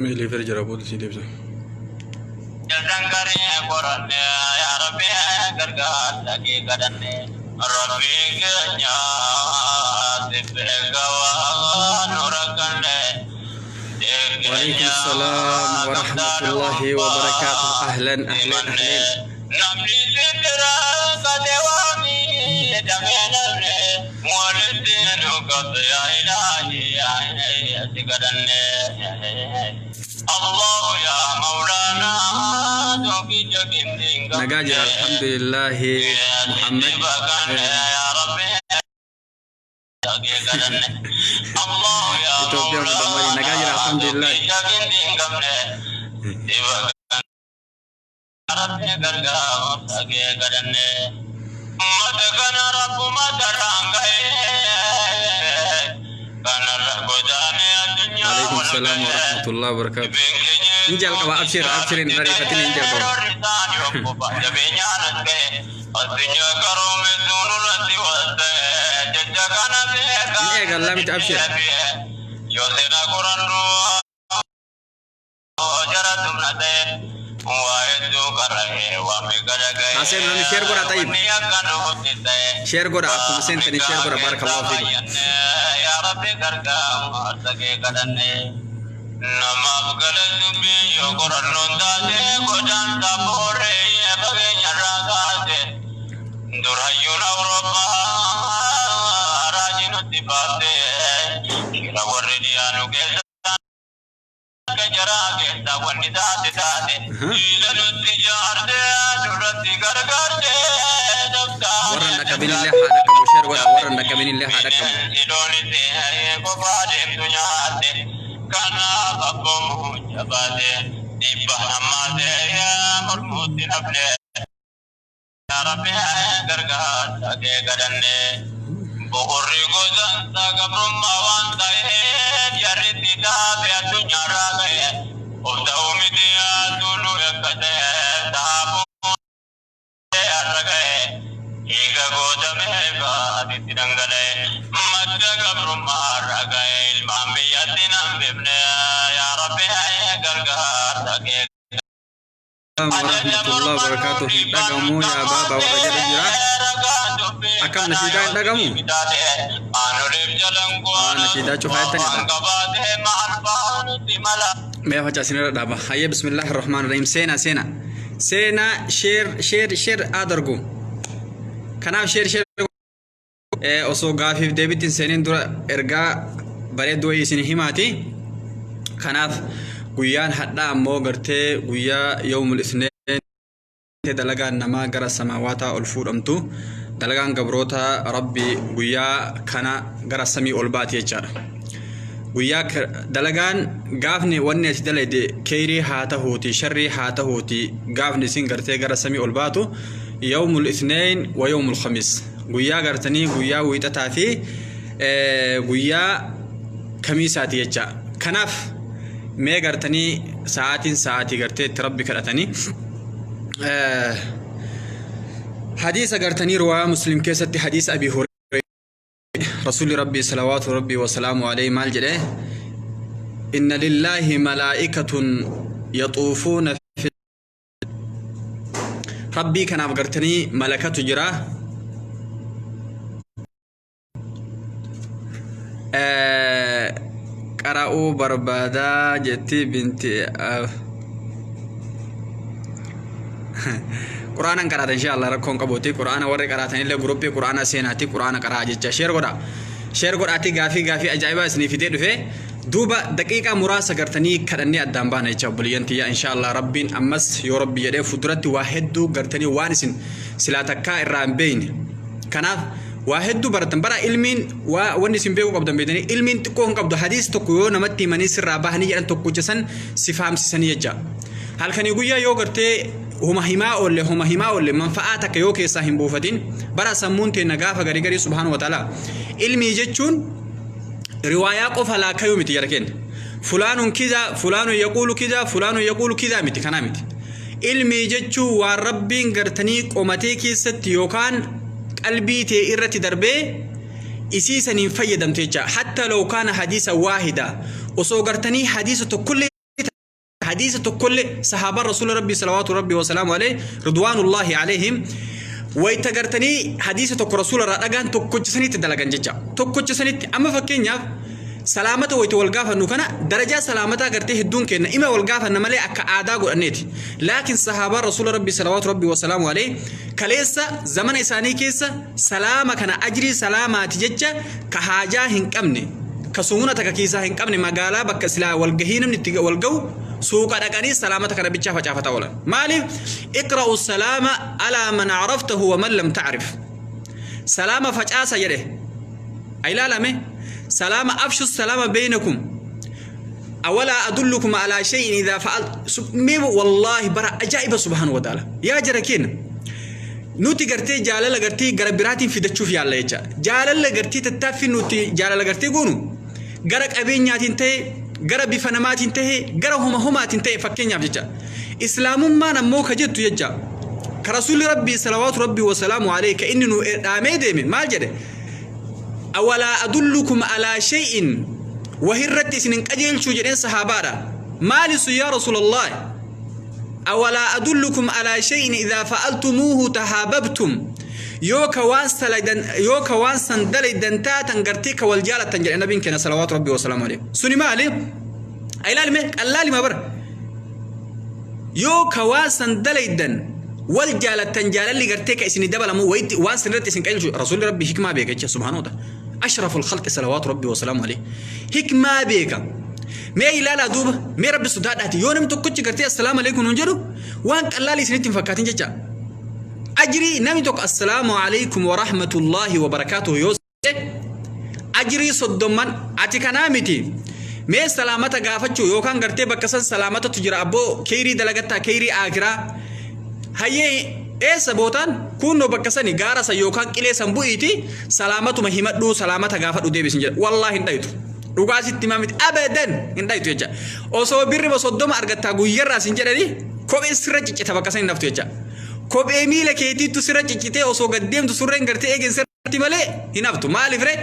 Meelee fira jira booda sii deebisa. وعليكم السلام ورحمة الله وبركاته. أهلا أهلا أهلا. Nagaa jira, alhamdulillahi. Muhammad Itoophiyaa mudammarii nagaa jira, alhamdulillahi. وعليكم السلام ورحمة الله وبركاته. In jalqaba, abshir abshir, hin ariifatin, in jalqaba. In eegallaa miti, abshir. Haaseen namni share godha. Tayyib, share godha, akkuma seentanii share godha. Barakallahu fiikum. Namaaf gala dubbii yoo qorannoon taate, godaansa booree fageenyarraa kaase. Dur hayyuun Awurooppaa raajii nutti baafte, shira warri dhiyaanu keessa akka jaraa keessa wanni taate taate. Diina nutti jaarte, duratti gargaarte. Warra hin dhaqqabinillee haa dhaqqabu, share godha. Warra hin dhaqqabinillee haa dhaqqabu. Bineensi loonis kophaa deemtu nyaatte. Kanaaf abboomu jabaate, dhibba hammaate, mormuutti nafne. Yaa Rabbi, gargaarsa kee kadhanne. Bu'urri gosansa gabrummaa waan ta'eef, jarritti taabe addunyaarraa ga'e. Of ta'uu miti yaaduu akka ta'e, taabuu har'a ga'e. Dhiiga gootamee baatitti dhangala'e. Madda gabrummaa har'a ga'e. Ilmaan biyyatti nan bifne. Yaa Rabbi, gargaarsa kee. ورحمة الله وبركاته. Hin dhagamu yaa baaba warra jedhu jira. Akkam, nashiidaa hin dhagamu? Aa, nashiidaa cufaa jettanidha. Mee facaasinirra dhaaba. Hayyee, bismillaahi rahmaan rahiim. Seenaa, seenaa, seenaa, share share share haa dargu. Kanaaf share share. Osoo gaafiif deebitti hin seeniin dura ergaa bareedduu wayii isin himaati. Kanaaf guyyaan hadhaa ammoo gartee guyyaa yawmul isneen dalagaan namaa gara samaawaataa ol fuudhamtu, dalagaan gabroota Rabbi guyyaa kana gara samii ol baati jechaadha. Guyyaa dalagaan gaafni wanni ati dalayde keeyrii haa tahuuti, sharrii haa tahuuti, gaafni isin gartee gara samii ol baatu yawmul isneen wa yawmul khamiis, guyyaa gartanii guyyaa wiixataa fi guyyaa kamiisaati jecha. Kanaaf mee gartanii sa'aatiin sa'aatii gartee itti Rabbi kadhatanii, hadiisa gartanii riwaayaa Muslim keessatti, hadiisa Abi Hurayra, Rasuulli Rabbii salawaatu Rabbii wasalaamu alayhi maal jedhe? Inna lillaahi malaa'ikatun yaxuufuuna fi Rabbii kanaaf gartanii malakatu jira. Qara'uu barbaadaa jetti binti. Qur'aanan qaraata insha Allah, rakkoon qabuuti. Qur'aana warri qaraatan illee guruppii qur'aana seenaati, qur'aana qaraa jecha. Share godha, share godhaati. Gaafii gaafii ajaa'ibaa isinii fidee dhufe. Duuba daqiiqaa muraasa gartanii kadhannee addaan baana jecha, obboleeyyan tiyya. Insha Allah, Rabbiin ammas yoo Rabbi jedhee fuulduratti waa hedduu gartanii waan isin silaa takkaa irraa hin beeyne. Kanaaf Waa hedduu baratan bara ilmiin waa wanni isin beekuu qabdan beektanii ilmiin xiqqoo hin qabdu. Hadiis tokko yoo namatti himanii sirraa bahanii jedhan tokkicha san si fahamsisanii jecha. Halkanii guyyaa yoo gartee homa himaa oolle, homa himaa oolle, manfa'aa takka yoo keessaa hin buufatin, bara sammuun teenna gaafa garii garii, subhaanahu wa ta'ala, ilmii jechuun riwaayaa qofa laakkayuu miti jara keenya. Fulaanun kiza, fulaanun yaquulu kiza, fulaanun yaquulu kiza miti, kanaa miti. Ilmii jechuun waan Rabbiin gartanii qomatee keessatti yookaan qalbii tee irratti darbee isii saniin fayyadamte jecha. Hatta law kaana hadiisa waahida, osoo gartanii hadiisa tokkollee, hadiisa tokkollee, sahaabaan rasuula Rabbii salawaatu Rabbii wasalaamu alayhi ridwaanullaahi alayhim wayta gartanii hadiisa tokko rasuula irraa dhagaan tokkocha sanitti dalagan jecha, tokkocha sanitti. Amma fakkeenyaaf salaamata wayta wal gaafannu kana, darajaa salaamataa gartee hedduun kenna ima wal gaafanna malee akka aadaa godhanneeti. Laakiin sahaabaan rasuula Rabbii salawaatu Rabbii wasalaamu alayhi kaleessa zamana isaanii keessa salaama kana ajrii salaamaati jecha ka haajaa hin qabne, ka sumuna takka keessaa hin qabne, magaalaa bakka silaa walgahii namni itti wal gahu suuqa dhaqanii salaamata kana bichaa facaafataa oolan. Maaliif? Iqra'u salaama alaa man araftahu wa man lam ta'rif. Salaama facaasa jedhe. Ilaalame salaama, afshu salaama beeynakum. Awalaa adullukum alaa shay'in idhaa fa'al mee. Wallaahi bara ajaa'iba, subhaanahu wa ta'ala. Yaa jara keenya, nuti gartee jaalala gartee gara biraatiin fidachuuf yaalla jecha. Jaalala gartee tattaaffii nuti jaalala gartee goonu gara qabeenyaatiin ta'e, gara bifa namaatiin ta'e, gara homa homaatiin ta'e fakkeenyaaf jecha. Islaamummaan ammoo ka jettu jecha, ka rasuulli Rabbii salawaatu Rabbii wasalaamu alayhi ka inni nu dhaamee deeme maal jedhe? Awalaa adullukum alaa shay'in, wahirratti isin hin qajeelchuu jedheen sahaabaadha. Maali sun yaa rasuulallah? Awalaa adullukum alaa shay'in idhaa fa'altumuuhu tahaababtum, yoo ka waan saladan, yoo ka waan san dalaydan taatan gartee ka wal jaalattan jedhe nabiin keenya salawaatu Rabbii wasalaamu alayhi. Suni maali? Ilaalime qallaalima bara. Yoo ka waan san dalaydan wal jaalattan, jaalalli gartee ka isin dabalamu wayitti waan sirriitti isin qajeelchu. Rasuulli Rabbii hikmaa beeka jecha, subhaanahu wa ta'ala, ashraful khalqi salawaatu Rabbii wasalaamu alayhi hikmaa beeka. Mee ilaalaa duuba, mee Rabbi sodaadhaati, yoo namni tokkochi gartee assalaamu alaykum nuun jedhu waan qallaalii isinitti hin fakkaatin jecha. Ajrii namni tokko assalaamu alaykum wa rahmatullaahi wa barakaatuhu yoo ajrii 30n ati kanaa miti. Mee salaamata gaafachuu yookaan gartee bakka san salaamatatu jira abboo, keeyrii dalagattaa, keeyrii aakiraa. Hayyee, eessa bootaan kunnoo bakka sani gaara san yookaan qilee san bu'iiti salaamatuma himadhuu, salaamata gaafadhu deebisin jedha. Wallaahi hin dhayitu, dhugaa sitti himaa miti, abadan hin dhayitu jecha. Osoo birrima 30 argattaa guyyarraa sin jedhani kophee sirra ciccita, bakka san hin haftu jecha. Kophee miila keetiittu sirra ciccitee osoo gad deemtu surreen gartee eegen sirratti malee hin haftu. Maaliif ree?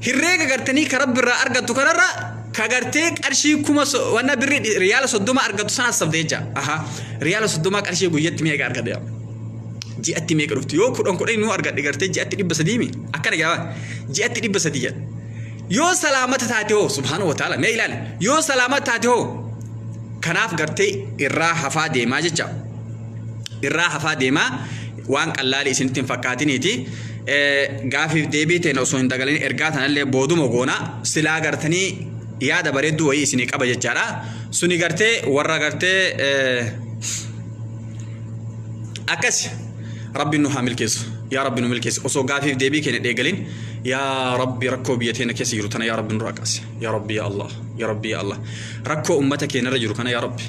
Herreega gartanii ka Rabbi irraa argattu kanarra ka gartee qarshii kuma wanna birri riyaala 30 argattu sana sabde jecha. Aha, riyaala 30 qarshii guyyatti meeqa argadhe? Ji'atti meeqa dhufti? Yoo 10 10 nuu argadhe gartee ji'atti 300 mi akkana gaaba, ji'atti 300 jedha. Yoo salaamata taate hoo? Subhaanahu wa ta'ala, mee ilaali, yoo salaamata taate hoo? Kanaaf gartee irraa hafaa deemaa jecha, irraa hafaa deemaa, waan qallaalii isinitti hin fakkaatiniiti. Gaafiif deebii ta'e osoo hin dagalin ergaa tanallee booduma goona. Silaa gartanii yaada bareedduu wayii isinii qaba jechaadha. Suni gartee warra gartee akkas. Rabbiin nu haa milkeessu. Yaa Rabbi nu milkeessu. Osoo gaafiif deebii keenya dheegalin, yaa Rabbi, rakkoo biyya teenya keessa jiru tana yaa Rabbi nurraa kaasi. Yaa Rabbi, yaa Allah, yaa Rabbi, yaa Allah, rakkoo ummata keenya irra jiru kana, yaa Rabbi,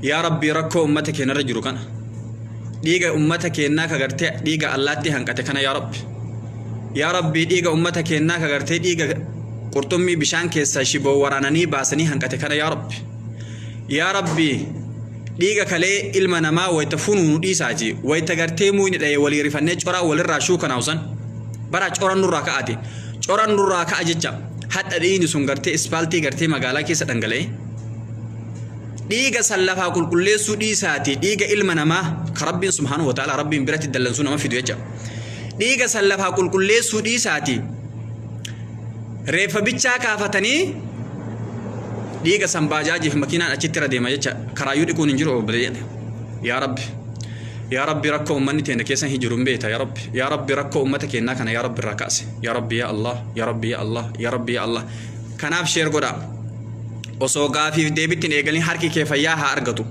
yaa Rabbi, rakkoo ummata keenya irra jiru kana, dhiiga ummata keenyaa ka gartee dhiiga allaatti hanqate kana, yaa Rabbi, yaa Rabbi, dhiiga ummata keenyaa ka gartee dhiiga qurxummii bishaan keessaa shiboo waraananii baasanii hanqate kana, yaa Rabbi, yaa Rabbi, dhiiga kalee ilma namaa wayita funuunu dhiisaati, wayita gartee muyni dha'e walii rifannee coraa walirraa shuukanaawu san bara coran nurraa ka'aati, coran nurraa ka'a jecha. Hadha dhiigni sun gartee ispaaltii gartee magaalaa keessa dhangala'e, dhiiga san lafaa qulqulleessuu dhiisaati, dhiiga ilma namaa ka Rabbiin subhaanahu wa ta'ala Rabbiin biratti dallansuu nama fidu jecha, dhiiga san lafaa qulqulleessuu dhiisaati, reeffa bichaa kaafatanii dhiiga san baajaajiif makiinaan achitti irra deema jecha. Karaayyuu dhiquun hin jiru obboleeyyan. Yaa Rabbi, yaa Rabbi, rakkoo uummanni teenya keessa hin jiru hin beekta. Yaa Rabbi, yaa Rabbi, rakkoo uummata keenyaa kana yaa Rabbi irraa kaase. Yaa Rabbi, yaa Allah, yaa Rabbi, yaa Allah, yaa Rabbi, yaa Allah. Kanaaf share godhaa. Osoo gaafiif deebitti hin eegalin harki kee fayyaa haa argatu.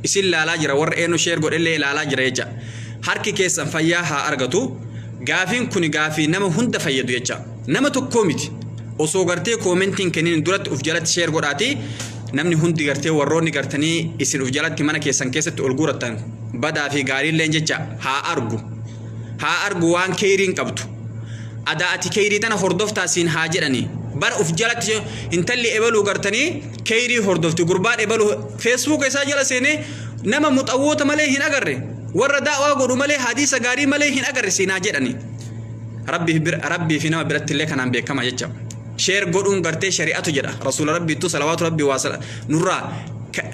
Isin laalaa jira, warra eenyu share godhellee ilaalaa jira jecha. Harki keessan fayyaa haa argatu. Gaafiin kun gaafii nama hunda fayyadu jecha. Nama tokkoo miti. Osoo gartee koomentiin kennin duratti uf jalatti share godhaati, namni hundi gartee warroonni gartanii isin uf jalatti mana keessan keessatti ol guurattan badaa fi gaariilleen jecha haa argu. Haa argu waan keeyriin qabdu. Adaa ati keeyrii tana hordoftaa siin haa jedhani. Bara uf jalatti intalli ebaluu gartanii keeyrii hordofti, gurbaan ebaluu Facebook isaa jala seenee nama muxawwoota malee hin agarre, warra da'waa godhu malee, hadiisa gaarii malee hin agarre siin haa jedhani. Rabbii fi nama biratti illee kanaan beekama jecha. Share godhuun gartee shari'atu jedha. Rasuula Rabbiittu salawaatu Rabbii waa nurraa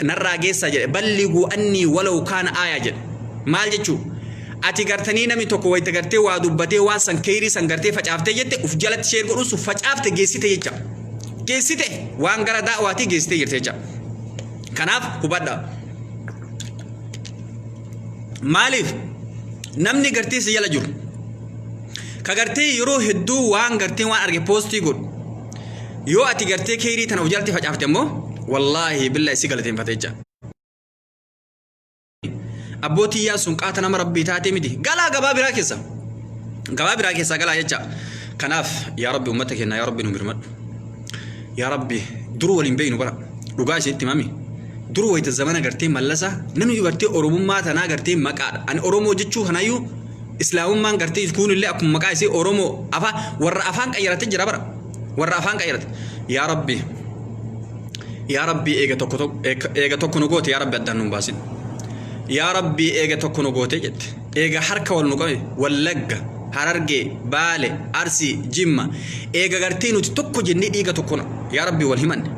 narraa geessaa jedhe. Balliguu annii walaw kaana aayaa jedhe. Maal jechuu? Ati gartanii namni tokko wayita gartee waa dubbatee waan san keeyrii san gartee facaaftee jette, uf jalatti share godhuun sun facaafte, geessite jecha. Geessite, waan gara da'waatii geessitee jirte jecha. Kanaaf hubadha. Maaliif namni gartee si jala jiru ka gartee yeroo hedduu waan gartee waan arge poostii godhu, yoo ati gartee keeyrii tana of jalatti facaafte immoo, wallaahi billahi si galateeffate jecha. Abbootii yaa sun qaata nama Rabbii taatee miti, galaa gabaa biraa keessa, gabaa biraa keessaa galaa jecha. Kanaaf yaa Rabbi, ummata keenya yaa Rabbi nu birmadhu. Yaa Rabbi, dur waliin beeynu bara dhugaa isinitti himami. Dur wayita zamana gartee Mallasa namni gartee Oromummaa tanaa gartee maqaadha. Ani Oromoo jechuu kanaayyuu Islaamummaan gartee kuunillee akkuma maqaa isii Oromoo afaan warra afaan qayyarate jira, bara warra afaan qayyarate. Yaa Rabbi, yaa Rabbi, eega tokko eega tokko nu goote, yaa Rabbi, addaan nu hin baasin. Yaa Rabbi, eega tokko nu goote jette, eega harka wal nu qabe, Wallagga, Harargee, Baale, Arsii, Jimma, eega gartee nuti tokko jennee dhiiga tokko, yaa Rabbi, wal himanne,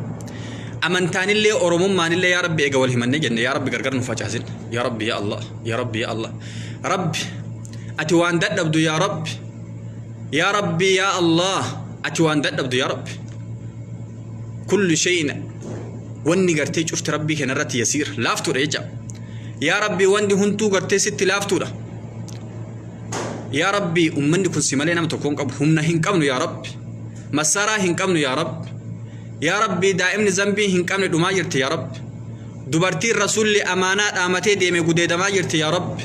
amantaanillee Oromummaanillee, yaa Rabbi, eega wal himanne jenne, yaa Rabbi, gargar nu facaasin. Yaa Rabbi, yaa Allah, yaa Rabbi, yaa Allah, Rabbi, ati waan dadhabdu? Yaa Rabbi, yaa Rabbi, yaa Allah, ati waan dadhabdu? Yaa Rabbi, kullu shay'in, wanni gartee cufti Rabbii kenna irratti yasiir, laaftuudha jecha. Yaa Rabbi, wanni hunduu gartee sitti laaftuudha. Yaa Rabbi, ummanni kun si malee nama tokko hin qabu. Humna hin qabnu, yaa Rabbi, masaaraa hin qabnu, yaa Rabbi. Yaa Rabbi, daa'imni zambii hin qabne dhumaa jirti, yaa Rabbi. Dubartiin Rasulli amaanaa dhaamatee deeme gudeedamaa jirti, yaa Rabbi.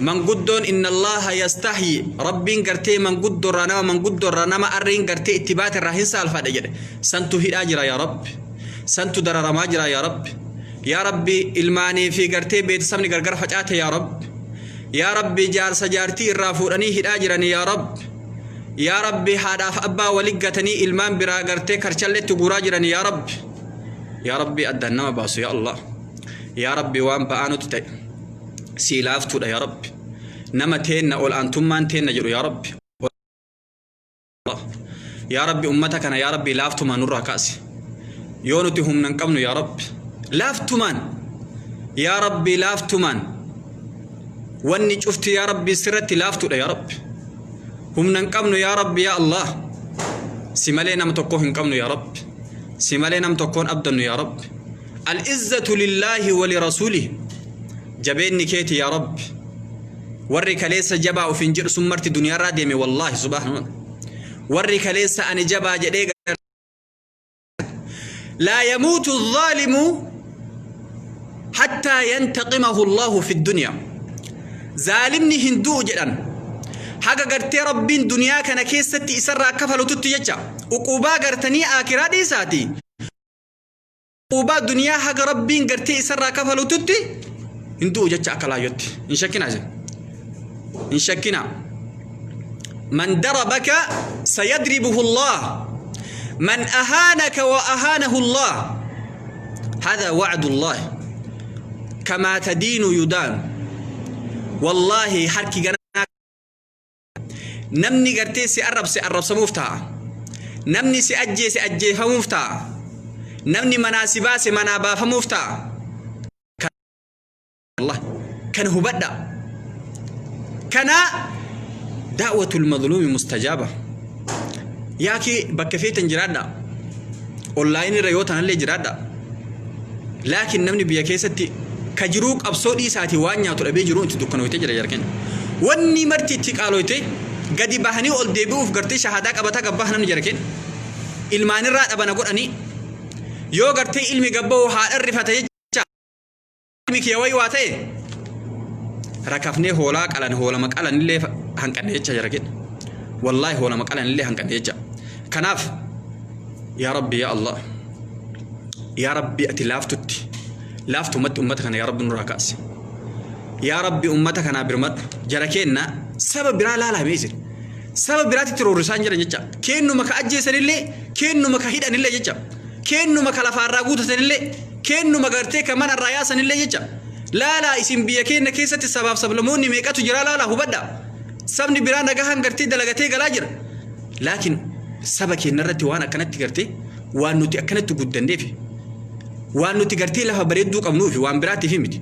Manguddoon inna Allaha yastahyi, Rabbiin gartee manguddoorraa, nama manguddoorraa, nama arriin gartee itti baate irraa hin saalfadhe jedhe santu hidhaa jira, yaa Rabbi, santu dararamaa jira, yaa Rabbi. Yaa Rabbi, ilmaanii fi gartee beeksisabni gargar facaate, yaa Rabbi. Yaa Rabbi, jaarsa jaartii irraa fuudhanii hidhaa jiranii, yaa Rabbi. Yaa Rabbi, haadhaaf abbaa wali gatanii ilmaan biraa gartee karchalleetti guuraa jiranii, yaa Rabbi. Yaa Rabbi, addaan nama baasu, yaa Allah. Yaa Rabbi, waan ba'aa nuti ta'e sii laaftuudha, yaa Rabbi. Nama teenna ol aantummaan teenna jedhu, yaa Rabbi. Yaa Rabbi, ummata kana, yaa Rabbi, laaftumaan nurraa kaasi. Yoo nuti humna hin qabnu, yaa Rabbi, laaftumaan, yaa Rabbi, laaftumaan. Wanni cufti, yaa Rabbi, sirratti laaftuudha, yaa Rabbi. Humna hin qabnu, yaa Rabbi, yaa Allah. Si malee nama tokko hin qabnu, yaa Rabbi. Si malee nam tokkoon abdannu, yaa Rabbi. Al-izzatu lillaahi wa lirasuulihi. Jabeenni keeti, yaa Rabbi. Warri kaleessa jabaa ofiin jedhu sun marti duniyaarraa deeme, wallaahi, subhaanallah. Warri kaleessa ani jabaa jedhee, laa yamuutu zaalimu hattaa yantaqimahu Allahu fi dunya. Zaalimni hin du'u jedhan haga gartee Rabbiin duniyaa kana keessatti isarraa kafalututti jecha. Uqubaa gartanii aakiraa dhiisaati, uqubaa duniyaa haga Rabbiin gartee isarraa kafalututti hin du'u jecha. Akka laayyotti hin shakkinaa isin, hin shakkinaa. Man darabaka sayadribuhu Allah, man ahaanaka wa ahaanahu Allah. هذا وعد الله، كما تدين يدان. والله harki ganaa namni gartee si arrabse arrabsamuuf ta'a, namni si ajjeese ajjeefamuuf ta'a, namni manaa si baase manaa baafamuuf ta'a. Allah kana hubadha. Kana da'watul mazluumi mustajaaba. Yaaki bakka feetan jiraadha, online irra yoo tanallee jiraadha, laakiin namni biyya keessatti ka jiruu qabsoo dhiisaati waan nyaatu dhabee jiruu itti dukkanoyte jira jarkeen. Wanni marti itti qaaloyte, gadi bahanii ol deebi'uuf gartee shahadaa qabataa gabbaa namni jarkeen ilmaanirraa dhabana godhanii, yoo gartee ilmi gabba'u haadha rifata jecha. Ilmi kiyya wayii waa ta'e rakafnee hoolaa qalan, hoolama qalanillee hanqanne jecha jara kenna. Wallaahi hoolama qalanillee hanqanne jecha. Kanaaf yaa Rabbi yaa Allah yaa Rabbi ati laaftutti laaftumatti ummata kana yaa Rabbi nurraa kaasi. Yaa Rabbi ummata kanaa birmadhu. Jara keenna saba biraa laalaa mee isin. Saba biraatitti roorrisaan jiran jecha. Keennuma ka ajjeesanillee keennuma ka hidhanillee jecha. Keennuma ka lafaarraa guutatanillee keennuma gartee ka manarraa yaasanillee jecha. Laalaa isin biyya keenna keessatti sabaaf sablamoonni meeqatu jira laalaa hubadhaa. Sabni biraa nagahaan gartee dalagatee galaa jira. Laakiin saba keenya irratti waan akkanatti gartee waan nuti akkanatti guddanneef waan nuti gartee lafa bareedduu qabnuufi waan biraatiif miti.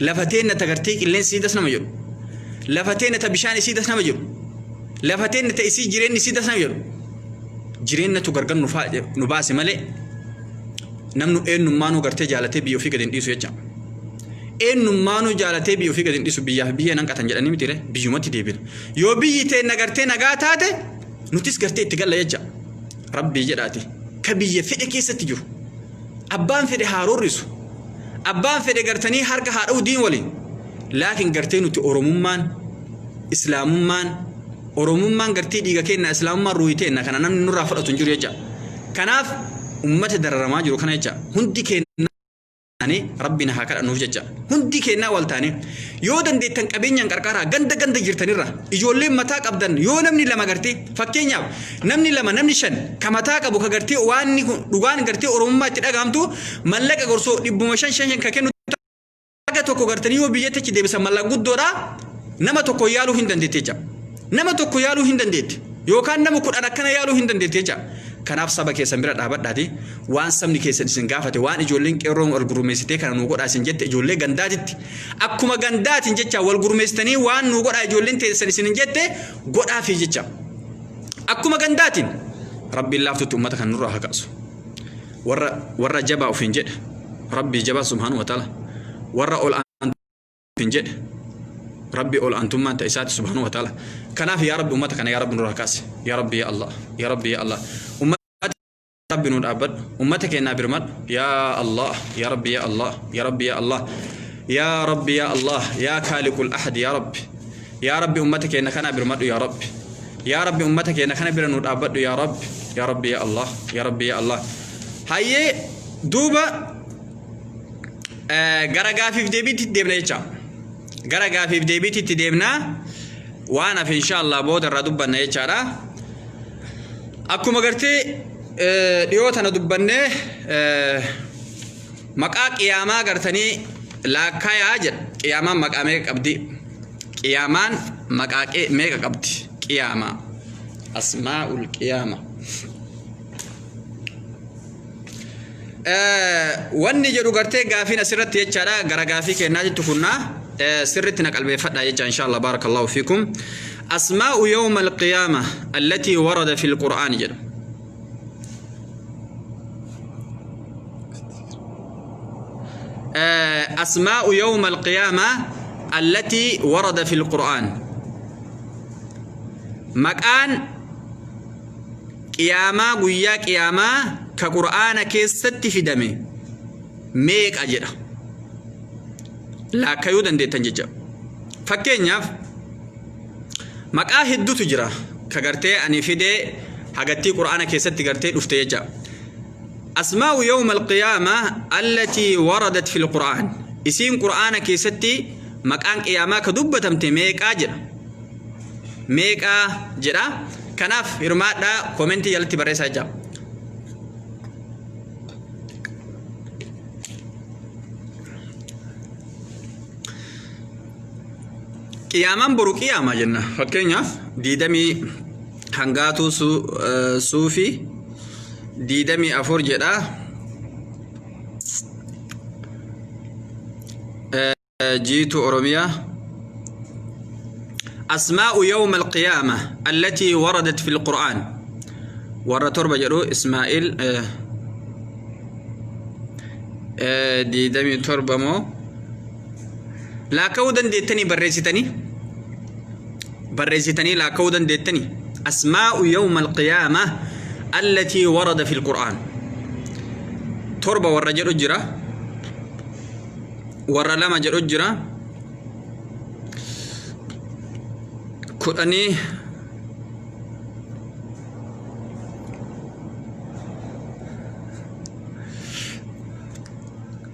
Lafa teenna ta gartee qilleensi isii das nama jedhu. Lafa teenna ta bishaan isii das nama jedhu. Lafa teenna ta isii jireenyi isii das nama jedhu. Jireennatu gargar nu baase malee namnu eenyummaanuu gartee jaalatee biyya ofii gadi hin dhiisu jecha. Eenyummaanuu jaalatee biyya ofii gadi hin dhiisu biyyaaf biyya nan qatan jedhanii miti ree biyyumatti deebina. Yoo biyyi teenna gartee nagaa taate nutis gartee itti galla jecha. Rabbii jedhaati ka biyya fedhe keessatti jiru. Abbaan fedhe haa roorrisu. Abbaan fedhe gartanii harka haa dha'u diin waliin. Laakiin gartee nuti Oromummaan, Islaamummaan, Oromummaan gartee dhiiga keenna, Islaamummaan ruuhii teenna kana namni nurraa fudhatu hin jiru jecha. Kanaaf ummata dararamaa jiru kana jecha hundi keenna taanee Rabbiin haa kadhannuuf jecha. Hundi keennaa wal taanee yoo dandeettan qabeenyaan qarqaaraa ganda ganda jirtanirra ijoolleen mataa qabdan yoo namni lama gartee fakkeenyaaf namni lama namni shan ka mataa qabu ka gartee waan dhugaan gartee Oromummaa itti dhagahamtu mallaqa gorsoo dhibbuma shan shan shan ka kennu haga tokko gartanii yoo biyyatti achi deebisan mallaqa guddoodha nama tokko yaaluu hin dandeette jecha. Nama tokko yaaluu hin dandeette yookaan nama 10 akkana yaaluu hin dandeette jecha. Kanaaf saba keessan bira dhaabadhaati waan sabni keessan isin gaafate waan ijoolleen qeerroon wal gurmeessitee kana nuu godhaa isin jette ijoollee gandaatitti akkuma gandaatiin jecha wal gurmeessitanii waan nuu godhaa ijoolleen teessan isin jette godhaafii jecha. Akkuma gandaatiin Rabbiin laaftutti uummata kan nurraa haa kaasu. Warra warra jabaa ofiin jedhe Rabbii jabaa subhaanahu wa ta'ala warra ol hin jedhe Rabbi ol aantummaan ta isaati subhaanahu wa ta'ala. Kanaaf yaa Rabbi ummata kana yaa Rabbi nurraa kaasi. Yaa Rabbi yaa Allah. Yaa Rabbi yaa Allah. Ummata Rabbi nu dhaabbadhu. Ummata keenyaa birmadhu. Yaa Allah. Yaa Rabbi yaa Allah. Yaa Rabbi yaa Allah. Yaa Rabbi yaa Allah. Yaa Kaaliqul Ahad yaa Rabbi. Yaa Rabbi ummata keenya kana birmadhu yaa Rabbi. Yaa Rabbi ummata keenya kana bira nu dhaabbadhu yaa Rabbi. Yaa Rabbi yaa Allah. Yaa Rabbi yaa Allah. Hayyee duuba Gara gaafiif deebiitti deemna jecha. Gara gaafiif deebiitti deemna. Waan hafe insha Allah booda irraa dubbanna jechaadha. Akkuma gartee dhiyoo tana dubbannee maqaa qiyaamaa gartanii laakkayaa jedha. Qiyaamaan maqaa meeqa qabdi? Qiyaamaan maqaa meeqa qabdi? Qiyaamaa. Asmaa'ul qiyaama. Wanni jedhu gartee gaafiin asirratti jechaadha gara gaafii kennaa jettu kunnaa sirritti na qalbeeffadha jecha insha Allah barakallahu fiikum asmaa'u yawma alqiyaama allatii warada fi alqur'aan jedhu asmaa'u yawma alqiyaama allatii warada fi alqur'aan maqaan Qiyaamaa guyyaa qiyaamaa ka Qur'aana keessatti fidame meeqa jedha. Laakkayuu dandeettan jecha. Fakkeenyaaf maqaa hedduutu jira ka gartee ani fidee hagattii Qur'aana keessatti gartee dhufte jecha. Asmaa'u yawma alqiyaama allatii waradat fil Qur'aan. Isiin Qur'aana keessatti maqaan qiyaamaa ka dubbatamte meeqaa jedha. Meeqaa jedha. Kanaaf hirmaadhaa koomentii jalatti barreessaa jecha. Qiyaamaan boru qiyaama jenna. Fakkeenyaaf diidamii hangaatuu suufii 24 jedha. Jiitu Oromiyaa. Asmaa'u yawma alqiyaama allatii waradat fi alqur'aan. Warra torba jedhu Ismaa'il 27 moo laakka'uu dandeettanii barreessitanii barreessitanii laakka'uu dandeettanii asmaa'u yawma alqiyaama allatii warada fi alqur'aan torba warra jedhu jira. Warra lama jedhu jira. Kudhanii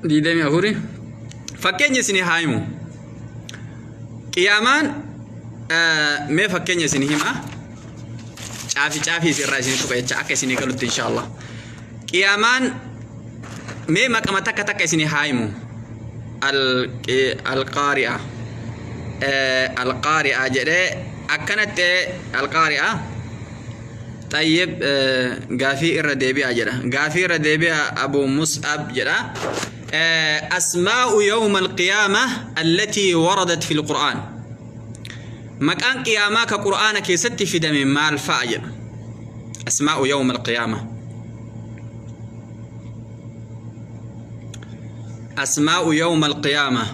digdamii afuri. Fakkeenya isinii haa himu. Qiyaamaan mee fakkeenya isinii hima. Caafi caafii isinirraa isinii tuqa jecha akka isinii galutti inshaallah. Qiyaamaan mee maqama takka takka isinii haa himu. Alqaari'a. Alqaari'a jedhee akkanatti alqaari'a. Xayyib gaafii irra deebi'a jedha. Gaafii irra deebi'a Abu Mus'ab jedha. Asmaa'u yawma alqiyaama allatii waradat fil Qur'aan. Maqaan qiyaamaa ka Qur'aana keessatti fidame maal fa'a jedha. Asmaa'u yawma alqiyaama. Asmaa'u yawma alqiyaama.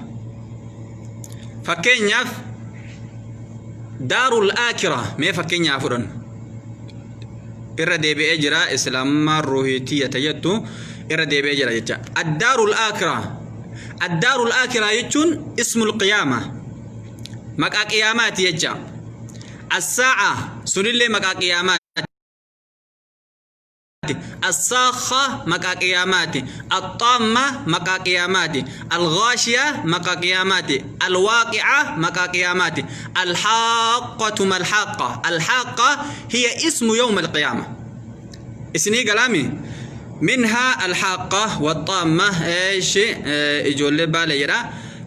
Fakkeenyaaf daarul aakira mee fakkeenya haa fudhannu. Irra deebi'ee jira islaamummaan ruuhii tiyya tayyattu irra deebi'ee jira jecha. Addaarul aakira. Addaarul aakira jechuun ismul qiyaama. Maqaa qiyaamaati jecha. Assaa'a sunillee maqaa qiyaamaati. Assaakha maqaa qiyaamaati. Axxaamma maqaa qiyaamaati. Alghaashiya maqaa qiyaamaati. Alwaaqi'a maqaa qiyaamaati. Alhaaqqatu malhaaqqa. Alhaaqqa hiya ismu yawma alqiyaama. Isinii galaami? Minhaa alhaaqqa waxxaamma eeshi ijoollee baale jedha.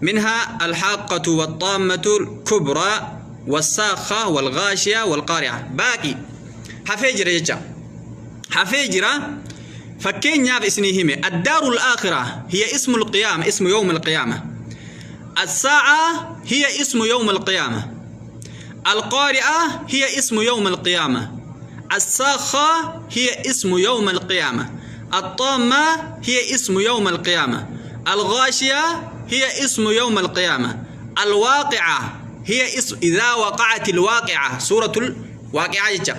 Minhaa alhaaqqatu waxxaammatu kubraa wassaakha walghaashiya walqaari'a. Baaqi hafee jira jecha. Hafee jira. Fakkeenyaaf isinii hime. Addaarul aakhira hiya ismul qiyaama ismu yawmal qiyaama. As-saa'a hiya ismu yawmal qiyaama. Al-qaari'a hiya ismu yawmal qiyaama. As-saakha hiya ismu yawmal qiyaama. At-taamma hiya ismu yawmal qiyaama. Al-ghaashiya hiya ismu yawmal qiyaama. Al-waaqi'a hiya ismu idhaa waqa'atil waaqi'a suuratul waaqi'a jecha.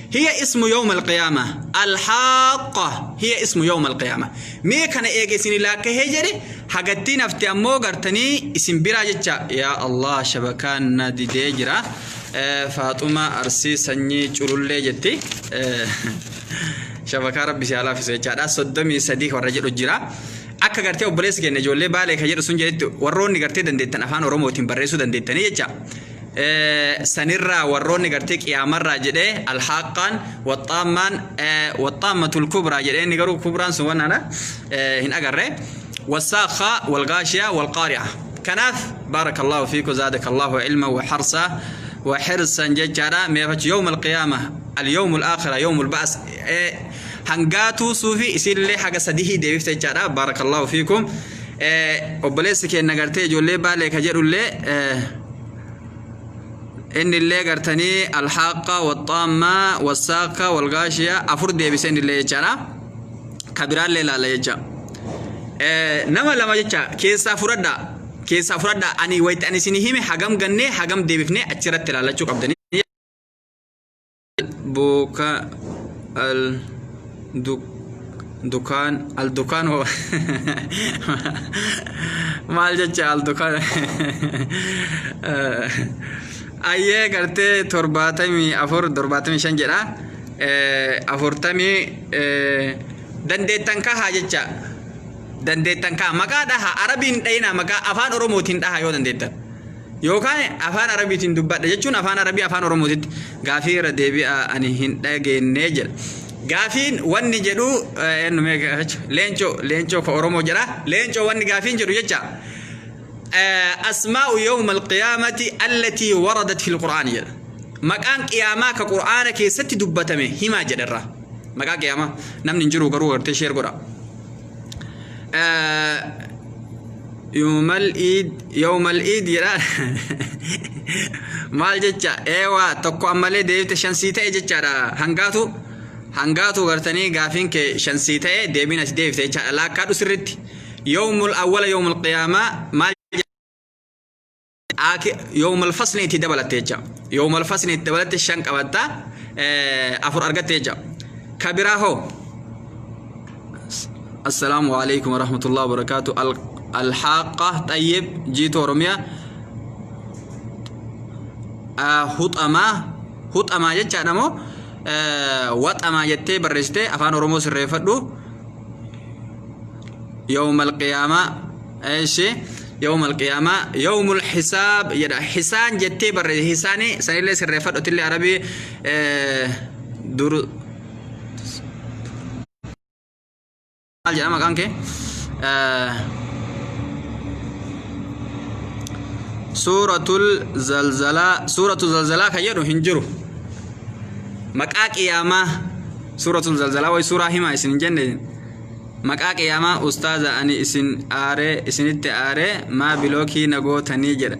Hiya ismu yawma alqiyaama. Alhaaqqa hiya ismu yawma alqiyaama. Mee kana eega isin laakkahee jedhe hagattiin hafte ammoo gartanii isin biraa jecha yaa Allah shabakaan na didee jira. Faaxuma Arsii sanyii culullee jetti. Shabakaa rabbi si haa laaffisu jechaadha. 33 warra jedhu jira. Akka gartee obboleessi keenya ijoollee baalee kan jedhu sun jedhetti warroonni gartee dandeettan afaan Oromootiin barreessuu dandeettanii jecha. Sanirraa warroonni gartee qiyaamarraa jedhee alhaaqqaan waxxaammaan waxxaammatul kubraa jedhee inni garuu kubraan sun wannaadha hin agarre wasaakha walgaashiya walqaari'a kanaaf baarakallahu fiiku zaadakallahu ilma wa harsa wa hirsan jechaadha meefachu yawma alqiyaama alyawmu alaakhira yawmu alba'as hangaatuu suufi isinillee haga sadihii deebifte jechaadha baarakallahu fiikum obboleessi keenya gartee ijoollee baalee ka jedhullee inni illee gartanii alhaaqa waxxaamma wassaaqa walgaashiya afur deebise inni illee jechaadha ka biraallee ilaalla jecha nama lama jecha keessaa fudhadha keessaa fudhadha ani wayita ani isinii hime hagam gannee hagam deebifnee achirratti ilaallachuu qabdanii. Buka al dukaan al dukaan hoo maal jecha al dukaan ayyee gartee 74 75 jedha 40 dandeettan kahaa jecha dandeettan kaha maqaa dhaha arabiin dhayinaa maqaa afaan oromootiin dhaha yoo dandeettan. Yookaan afaan Arabiitiin dubbadha jechuun afaan Arabii afaan Oromootitti gaafii irra deebi'a ani hin dhageenne jedha. Gaafiin wanni jedhu eenyu mee gaafachu leencoo leencoo ka Oromoo jedha leencoo wanni gaafiin jedhu jecha asmaa'u yawma alqiyaamati allatii waradat fil qur'aan jedha. Maqaan qiyaamaa ka qur'aana keessatti dubbatame himaa jedha irraa. Maqaa qiyaamaa namni hin jiru garuu gartee sheer godha. Yoomal iid yoomal iid jedha maal jecha eewaa tokko ammalee deebite shansii ta'e jechaadha hangaatu hangaatu gartanii gaafiin kee shansii ta'e deebiin as deebifte jechaadha laakkaadhu sirritti yoomul awwala yoomul qiyaamaa maal yoomal fasli itti dabalatte jecha yoomal fasli itti dabalatte shan qabatta afur argatte jecha kabiraa hoo assalaamu alaikum warahmatullahi wabarakaatu alhaaqa xayyib jiitu oromiyaa Huxamaa huxamaa jechaadha moo waxamaa jettee barreessite afaan Oromoo sirreeffadhu. Yawmal qiyaamaa eeshi yawmal qiyaamaa yawmul hisaab jedha hisaan jettee barreesse hisaanii sanillee sirreeffadhu atillee arabii dur maal jedha maqaan kee suuratul zalzalaa suuratul zalzalaa kan jedhu hin jiru maqaa qiyaamaa suuratul zalzalaa way suuraa himaa isin hin jenne maqaa qiyaamaa ustaaza ani isin aaree isinitti aaree maa bilookii na gootanii jedha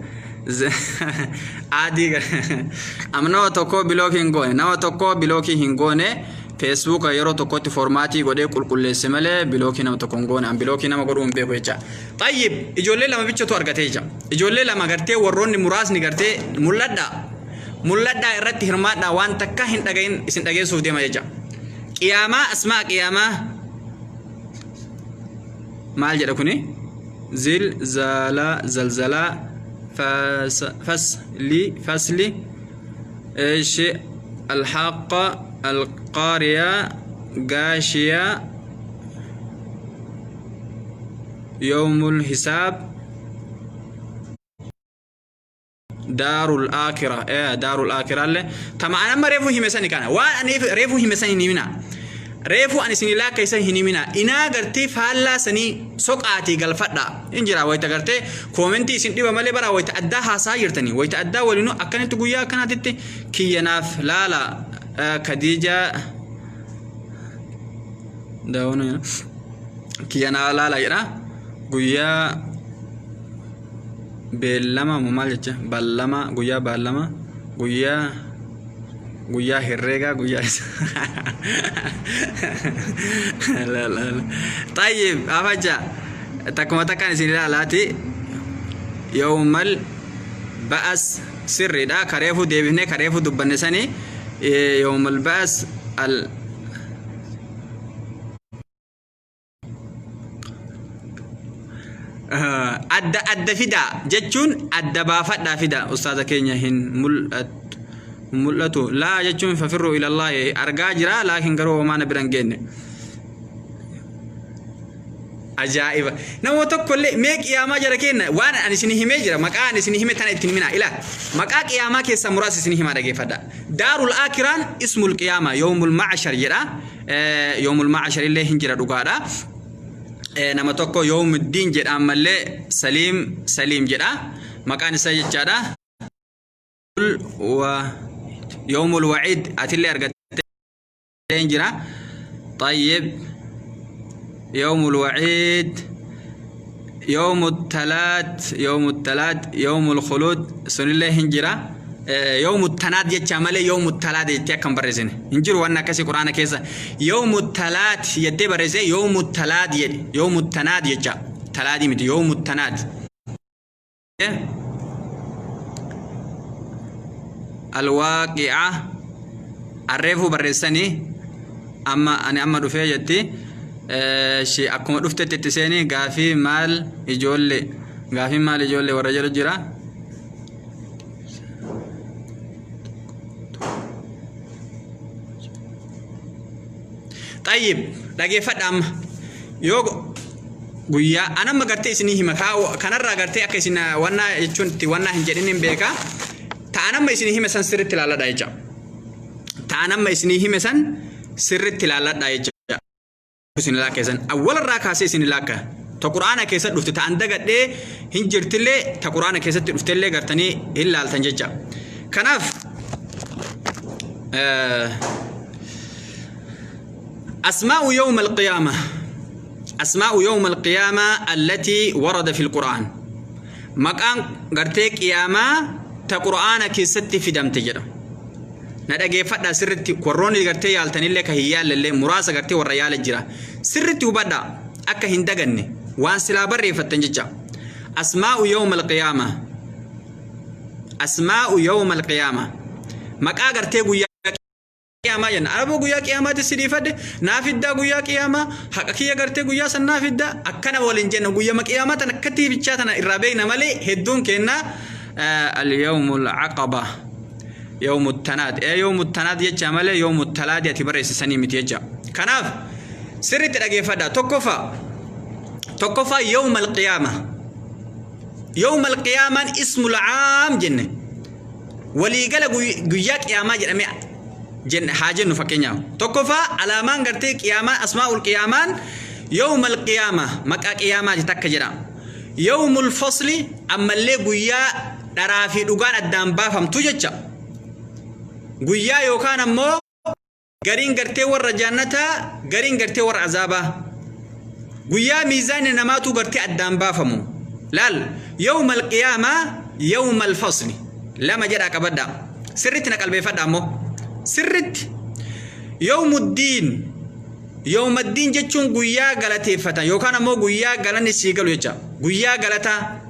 aadii amma nama tokkoo bilookii hin goone nama tokkoo bilookii hin goone Feesbuuka yeroo tokkotti foormaatii godhee qulqulleesse malee bilookii nama tokko hin goone. An bilookii nama godhuu hin beeku jecha. Xayyib ijoollee lama bichatu argate jecha. Ijoollee lama gartee warroonni muraasni gartee mul'adhaa. Mul'adhaa irratti hirmaadhaa waan takka hin dhagahin isin dhageessuuf deema jecha. Qiyaamaa asmaa qiyaamaa maal jedha kuni? Zil zala zalzalaa fas li fasli ايش الحاقة القارية غاشية يوم الحساب دار الآخرة ايه دار الآخرة اللي تما أنا ما ريفو همساني كان وأنا ريفو همساني نيمنا Reefuu ani isinii laakkeessan hin himinaa. Inaa gartee faallaa sanii soqaatii galfadhaa. Hin jira wayita gartee koomentii isin dhiba malee bara wayita addaa haasaa jirtanii wayita addaa waliinuu akkanitti guyyaa akkanaatitti kiyya naaf laala Kadiijaa daawwana kiyya naaf laala jedha guyyaa beellama moo maal jecha ballama guyyaa baallama guyyaa guyyaa herreegaa guyyaa isa La, la, la. Tayyib afacha takkuma takkaan isin ilaalaati yawmal ba'as sirriidha kareefu deebifnee kareefu dubbanne sani yawmal ba'as al Adda adda fidaa jechuun adda baafadhaa fidaa ustaaza keenya hin mul'atu mul'atu laa jechuun fafirruu ilallaahi argaa jira laakiin garuu homaa na bira hin geenne. Ajaa'iba! Nama tokkollee mee qiyaamaa jara keenna waan ani isin himee jira maqaa ani isin hime tana ittiin himinaa ilaa maqaa qiyaamaa keessaa muraasa isin himaa dhageeffadha. Daarul aakiraan ismul qiyaamaa yoomul ma'ashar jedha. Yoomul ma'ashar illee hin jira dhugaadha. Nama tokko yoomuddiin jedha ammallee saliim saliim jedha maqaan isaa jechaadha. Yoomul waciid atillee argattee hin jira. Tayyib yoomul waciid yoomu talaat yoomu talaat yoomul khuluud sunillee hin jira. Yawmu tanaat jecha malee yawmu talaat jettee akka hin barreessine hin jiru waan akkasii quraana keessa yawmu talaat jettee barreessee yawmu talaat jedhi yawmu tanaat jecha talaadii miti yawmu tanaat. Alwaaqi'a arreefuu barreessanii amma ani amma dhufee jetti akkuma dhuftetti itti seeni gaafii maal ijoollee gaafii maal ijoollee warra jedhu jira. Xayyib dhageeffadha amma yoo guyyaa an amma gartee isinii hima kanarraa gartee akka isin wannaa jechuun itti wannaa hin jedhin hin beeka ta'an amma isinii hime san sirriitti ilaalladha jecha ta'an amma isinii hime san sirriitti ilaalladha jecha. Isin laakkeessan awwalarraa kaasee isin laakka ta qur'aana keessa dhufte ta an dagadhee hin jirtillee ta qur'aana keessatti dhuftellee gartanii hin laaltan jecha kanaaf asmaa'u yawma alqiyaama asmaa'u yawma alqiyaama allatii warada fi alqur'aan maqaan gartee qiyaamaa ta qur'aana keessatti fidamte jedha Na dhageeffadhaa sirritti warroonni gartee yaaltanillee ka hin yaallellee muraasa gartee warra yaala jira. Sirritti hubadhaa akka hin daganne waan silaa barreeffattan jecha. Asmaa'u yawma alqiyaama. Asmaa'u yawma alqiyaama. Maqaa gartee guyyaa qiyaamaa jenna. Araboo guyyaa qiyaamaatti si dhiifadhe naa fiddaa guyyaa qiyaamaa haqa kiyya gartee guyyaa san naa fiddaa akkana waliin jenna guyyama qiyaamaa tana akkatti bichaa tana irraa beekna malee hedduun keenna al-yawmul aqaba. Yawmu tanaad. Ee yawmu tanaad jecha malee yawmu talaadi ati barreessisanii miti jecha. Kanaaf sirriitti dhageeffadha. Tokkoffaa tokkoffaa yawma alqiyaama. Yawma alqiyaamaan ismul caam jenne. Waliigala guyyaa qiyaamaa jedhamee jenne haa jennu fakkeenyaaf. Tokkoffaa alaamaan gartee qiyaamaa asmaa'ul qiyaamaan yawmal qiyaama maqaa qiyaamaati takka jedha. Yawmul fasli ammallee guyyaa dharaa fi dhugaan addaan baafamtu jecha. Guyyaa yookaan ammoo gariin gartee warra jannataa gariin gartee warra azaabaa. Guyyaa miizaanni namaatu gartee addaan baafamu. Laal yawmal qiyaamaa yawmal fasli lama jedhaa qabadhaa. Sirritti na qalbeeffadha ammoo. Sirritti. Yawmuddiin. Yawmaddiin jechuun guyyaa galateeffatan yookaan ammoo guyyaa galanni sii galu jecha. Guyyaa galataa.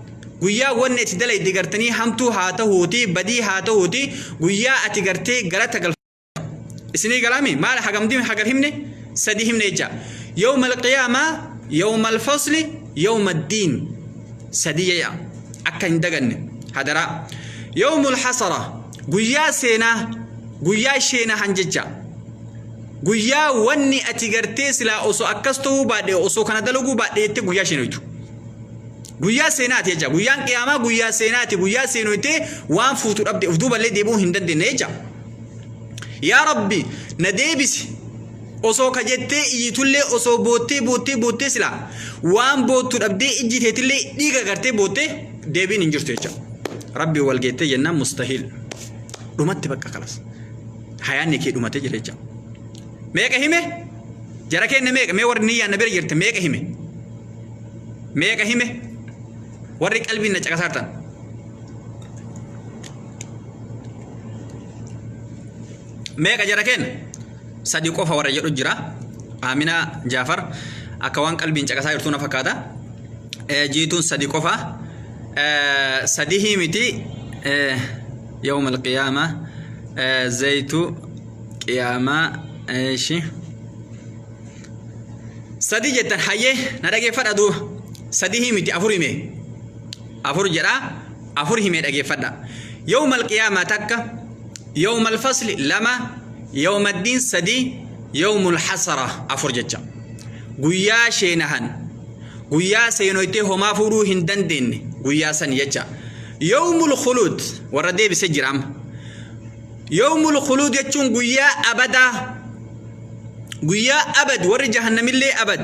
Guyyaa wanni ati dalayde gartanii hamtuu haa ta'uuti badii haa ta'uuti guyyaa ati gartee galata galfatu. Isinii galaami maal hagam hagam himne sadi himne jecha. Yawmal qiyaamaa yawmal fasli yawmaddiin sadi jecha akka hin daganne hadaraa. Yawmul hasara guyyaa seenaa guyyaa sheenahan jecha. Guyyaa wanni ati gartee silaa osoo akkas ta'uu baadhe osoo kana dalaguu baadhe jettee guyyaa sheenoytu. Guyyaa seenaati jecha. Guyyaan qiyaamaa guyyaa seenaati. Guyyaa seenoytee waan fuutu dhabde of duuballee deebi'uu hin dandeenye jecha. Yaa Rabbi na deebisi. Osoo ka jettee iyyitullee osoo boottee boottee boottee silaa waan boottu dhabdee ijji teetillee dhiiga gartee boottee deebiin hin jirtu jecha. Rabbi wal geettee jennaan mustahiil. Dhumatti bakka kalas. Hayaanni kee dhumatee jira jecha. Meeqa hime? Jara keenya meeqa? Mee warri niyyaan na bira jirte meeqa hime? Meeqa hime? Warri qalbiin na caqasaartan. Meeqa jara keenya? Sadi qofa warra jedhu jira. Amina Jaafar akka waan qalbiin caqasaa jirtu na fakkaata. Jiituun sadi qofa. Sadi miti yawm alqiyaama zayitu qiyaamaa eeshi. Sadi jettan hayyee na dhageeffadha duuba. Sadi miti afur hime. Afur jedha afur himee dhageeffadha. Yawm alqiyaamaa takka yawm alfasli lama yawm addiin sadi yawmul hasara afur jecha. Guyyaa sheenahan guyyaa seenoytee homaa fuudhuu hin dandeenye guyyaa san jecha. Yawmul khuluud warra deebisee jira amma. Yawmul khuluud jechuun guyyaa abadaa guyyaa abad warri jahannamillee abad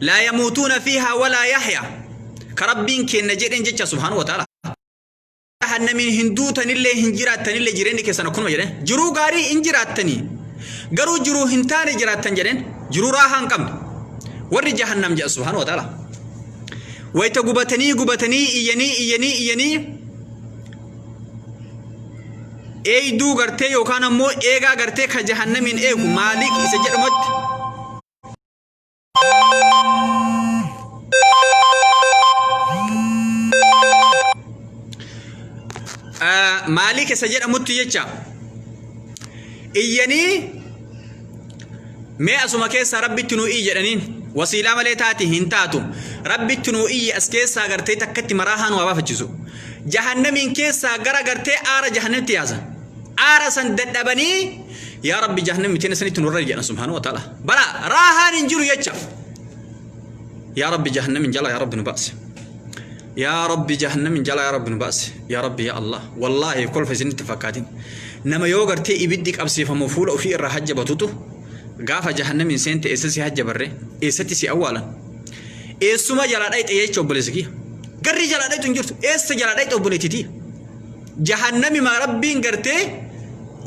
laa yamuutuuna fiihaa walaa yaxya ka rabbiin kenna jedheen jecha subhaanahu wa ta'ala. Jahannamiin hin duutanillee hin jiraattanillee jireenyi keessan akkanuma jedheen jiruu gaarii hin jiraattanii garuu jiruu hin taane jiraattan jedheen jiruu raahaa hin qabne warri jahannam jedha subhaanahu wa ta'ala. Wayita gubatanii gubatanii iyyanii iyyanii iyyanii eeyduu gartee yookaan ammoo eegaa gartee ka jahannamiin eegu maaliik isa jedhamutti maaliik isa jedhamutti jecha iyyanii mee asuma keessaa rabbitti nuu iyyi jedhaniin wasiilaa malee taati hin taatu rabbitti nuu iyyi as keessaa gartee takkatti maraa haa nu haa baafachiisu jahannamiin keessaa gara gartee aara jahannamitti yaasa aara san dadhabanii yaa rabbi jahannami teena sanitti nurra jedhan subhaanahu wa ta'ala bara raahaan hin jiru jecha yaa rabbi jahannamin jala yaa rabbi nu baase yaa rabbi jahannamin jala yaa rabbi nu baase yaa rabbi yaa allah wallaahi kolfa isinitti fakkaatin nama yoo gartee ibiddi qabsiifamu fuula ofii irraa hajjabatutu gaafa jahannamin seente eessa si hajjabarre eessatti si awwaalan eessuma jalaa dhayxe jecha obboleessi kiyya garri jalaa dhayxu hin jirtu eessa jalaa dhayxe obboleettitii jahannami ma rabbiin gartee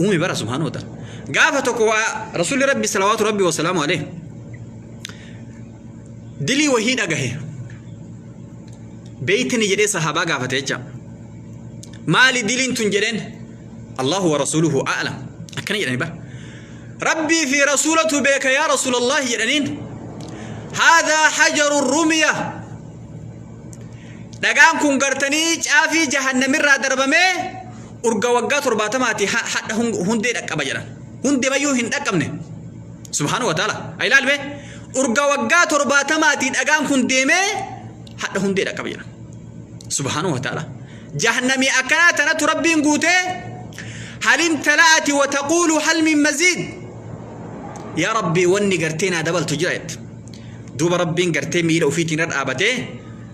uume bara subhaanahu wa ta'ala gaafa tokko waa rasuulli rabbi salawaatu rabbi wasalaamu alayhi dilii wahii dhagahe beeytani jedhee sahaabaa gaafate jecha maali diliin tun jedheen Allahu wa rasuuluhu a'lam akkana jedhani bara rabbii fi rasuulatu beeka yaa rasuulallahi jedhaniin haadhaa hajaru rumiya dhagaan kun gartanii caafii jahannamirraa darbamee urga waggaa 70ti hadha hundee dhaqqaba jedhan hundee mayyuu hin dhaqqabne subhaanahu wa ta'ala ilaal mee urga waggaa 70ti dhagaan kun deemee hadha hundee dhaqqaba jedhan subhaanahu wa ta'ala jahannamii akkanaa tanatu rabbiin guutee Hal imtala'ati wa taquulu hal min maziid. Yaa Rabbii, wanni gartee naa dabaltu jira jette. Duuba Rabbiin gartee miila ofiitiin irra dhaabatee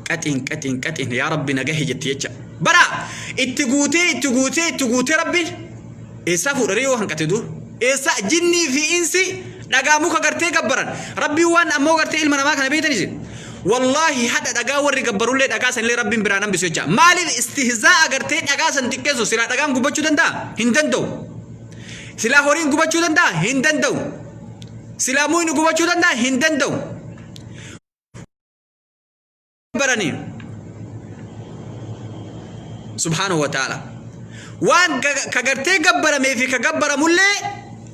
qaxiin qaxiin qaxiin yaa Rabbi na gahi jetti jecha. Bara itti guutee itti guutee itti guutee Rabbiin eessaa fuudhanii yoo hanqate dur. Eessaa jinnii fi insi dhagaa muka gartee gabbaran. Rabbiin waan ammoo gartee ilma namaa kana beektan isin. Wallaahi hadha dhagaa warri gabbarullee dhagaa sanillee Rabbiin biraan hambisu jecha. Maaliif istihzaa'a gartee dhagaa san xiqqeessu? Silaa dhagaan gubachuu danda'a? Hin danda'u. Silaa horiin gubachuu danda'a? Hin danda'u. Silaa muyni gubachuu danda'a? Hin danda'u. Baranii. Subhaanahu wa ta'ala. Waan ka gartee gabbaramee fi ka gabbaramullee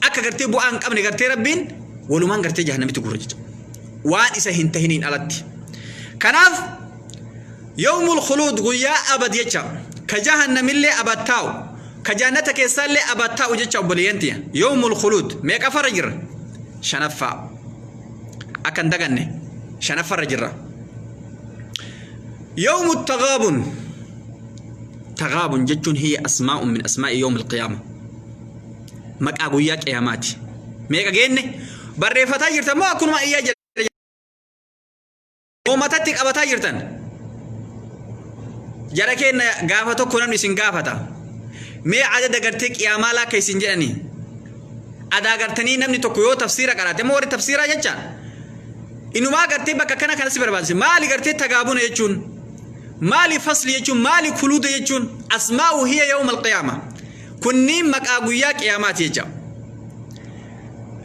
akka gartee bu'aa hin qabne gartee Rabbiin walumaan gartee jahannamitti guura jechuudha. Waan isa hin tahiniin alatti. Kanaaf yawmul khuluud guyyaa abad jecha ka jahannamillee abad taa'u ka jannata keessaallee abad taa'u jecha. Obboleeyyan tiyya, yawmul khuluud meeqaffarra jirra? Shanaffaa. Akka hin daganne, shanaffarra jirra. Yawmu taghaabun. Taghaabun jechuun hiya asmaa'un min asmaa'i yawmil qiyaama. Maqaa guyyaa qiyaamaati. Meeqa geenne? Barreeffataa jirtan moo akkunuma iyyaa jira? Moo matatti qabataa jirtan? Jara keenya, gaafa tokko namni isin gaafata. Mee adada gartee qiyaamaa laakka isin jedhanii. Adaa gartanii namni tokko yoo tafsiira qaraate moo warri tafsiiraa jecha inumaa gartee bakka kana kanasi barbaachise. Maali gartee tagaabuna jechuun? Maali fasli jechuun? Maali kuluuda jechuun? Asmaa'u hiya yawma alqiyaama. Kunniin maqaa guyyaa qiyaamaati jecha.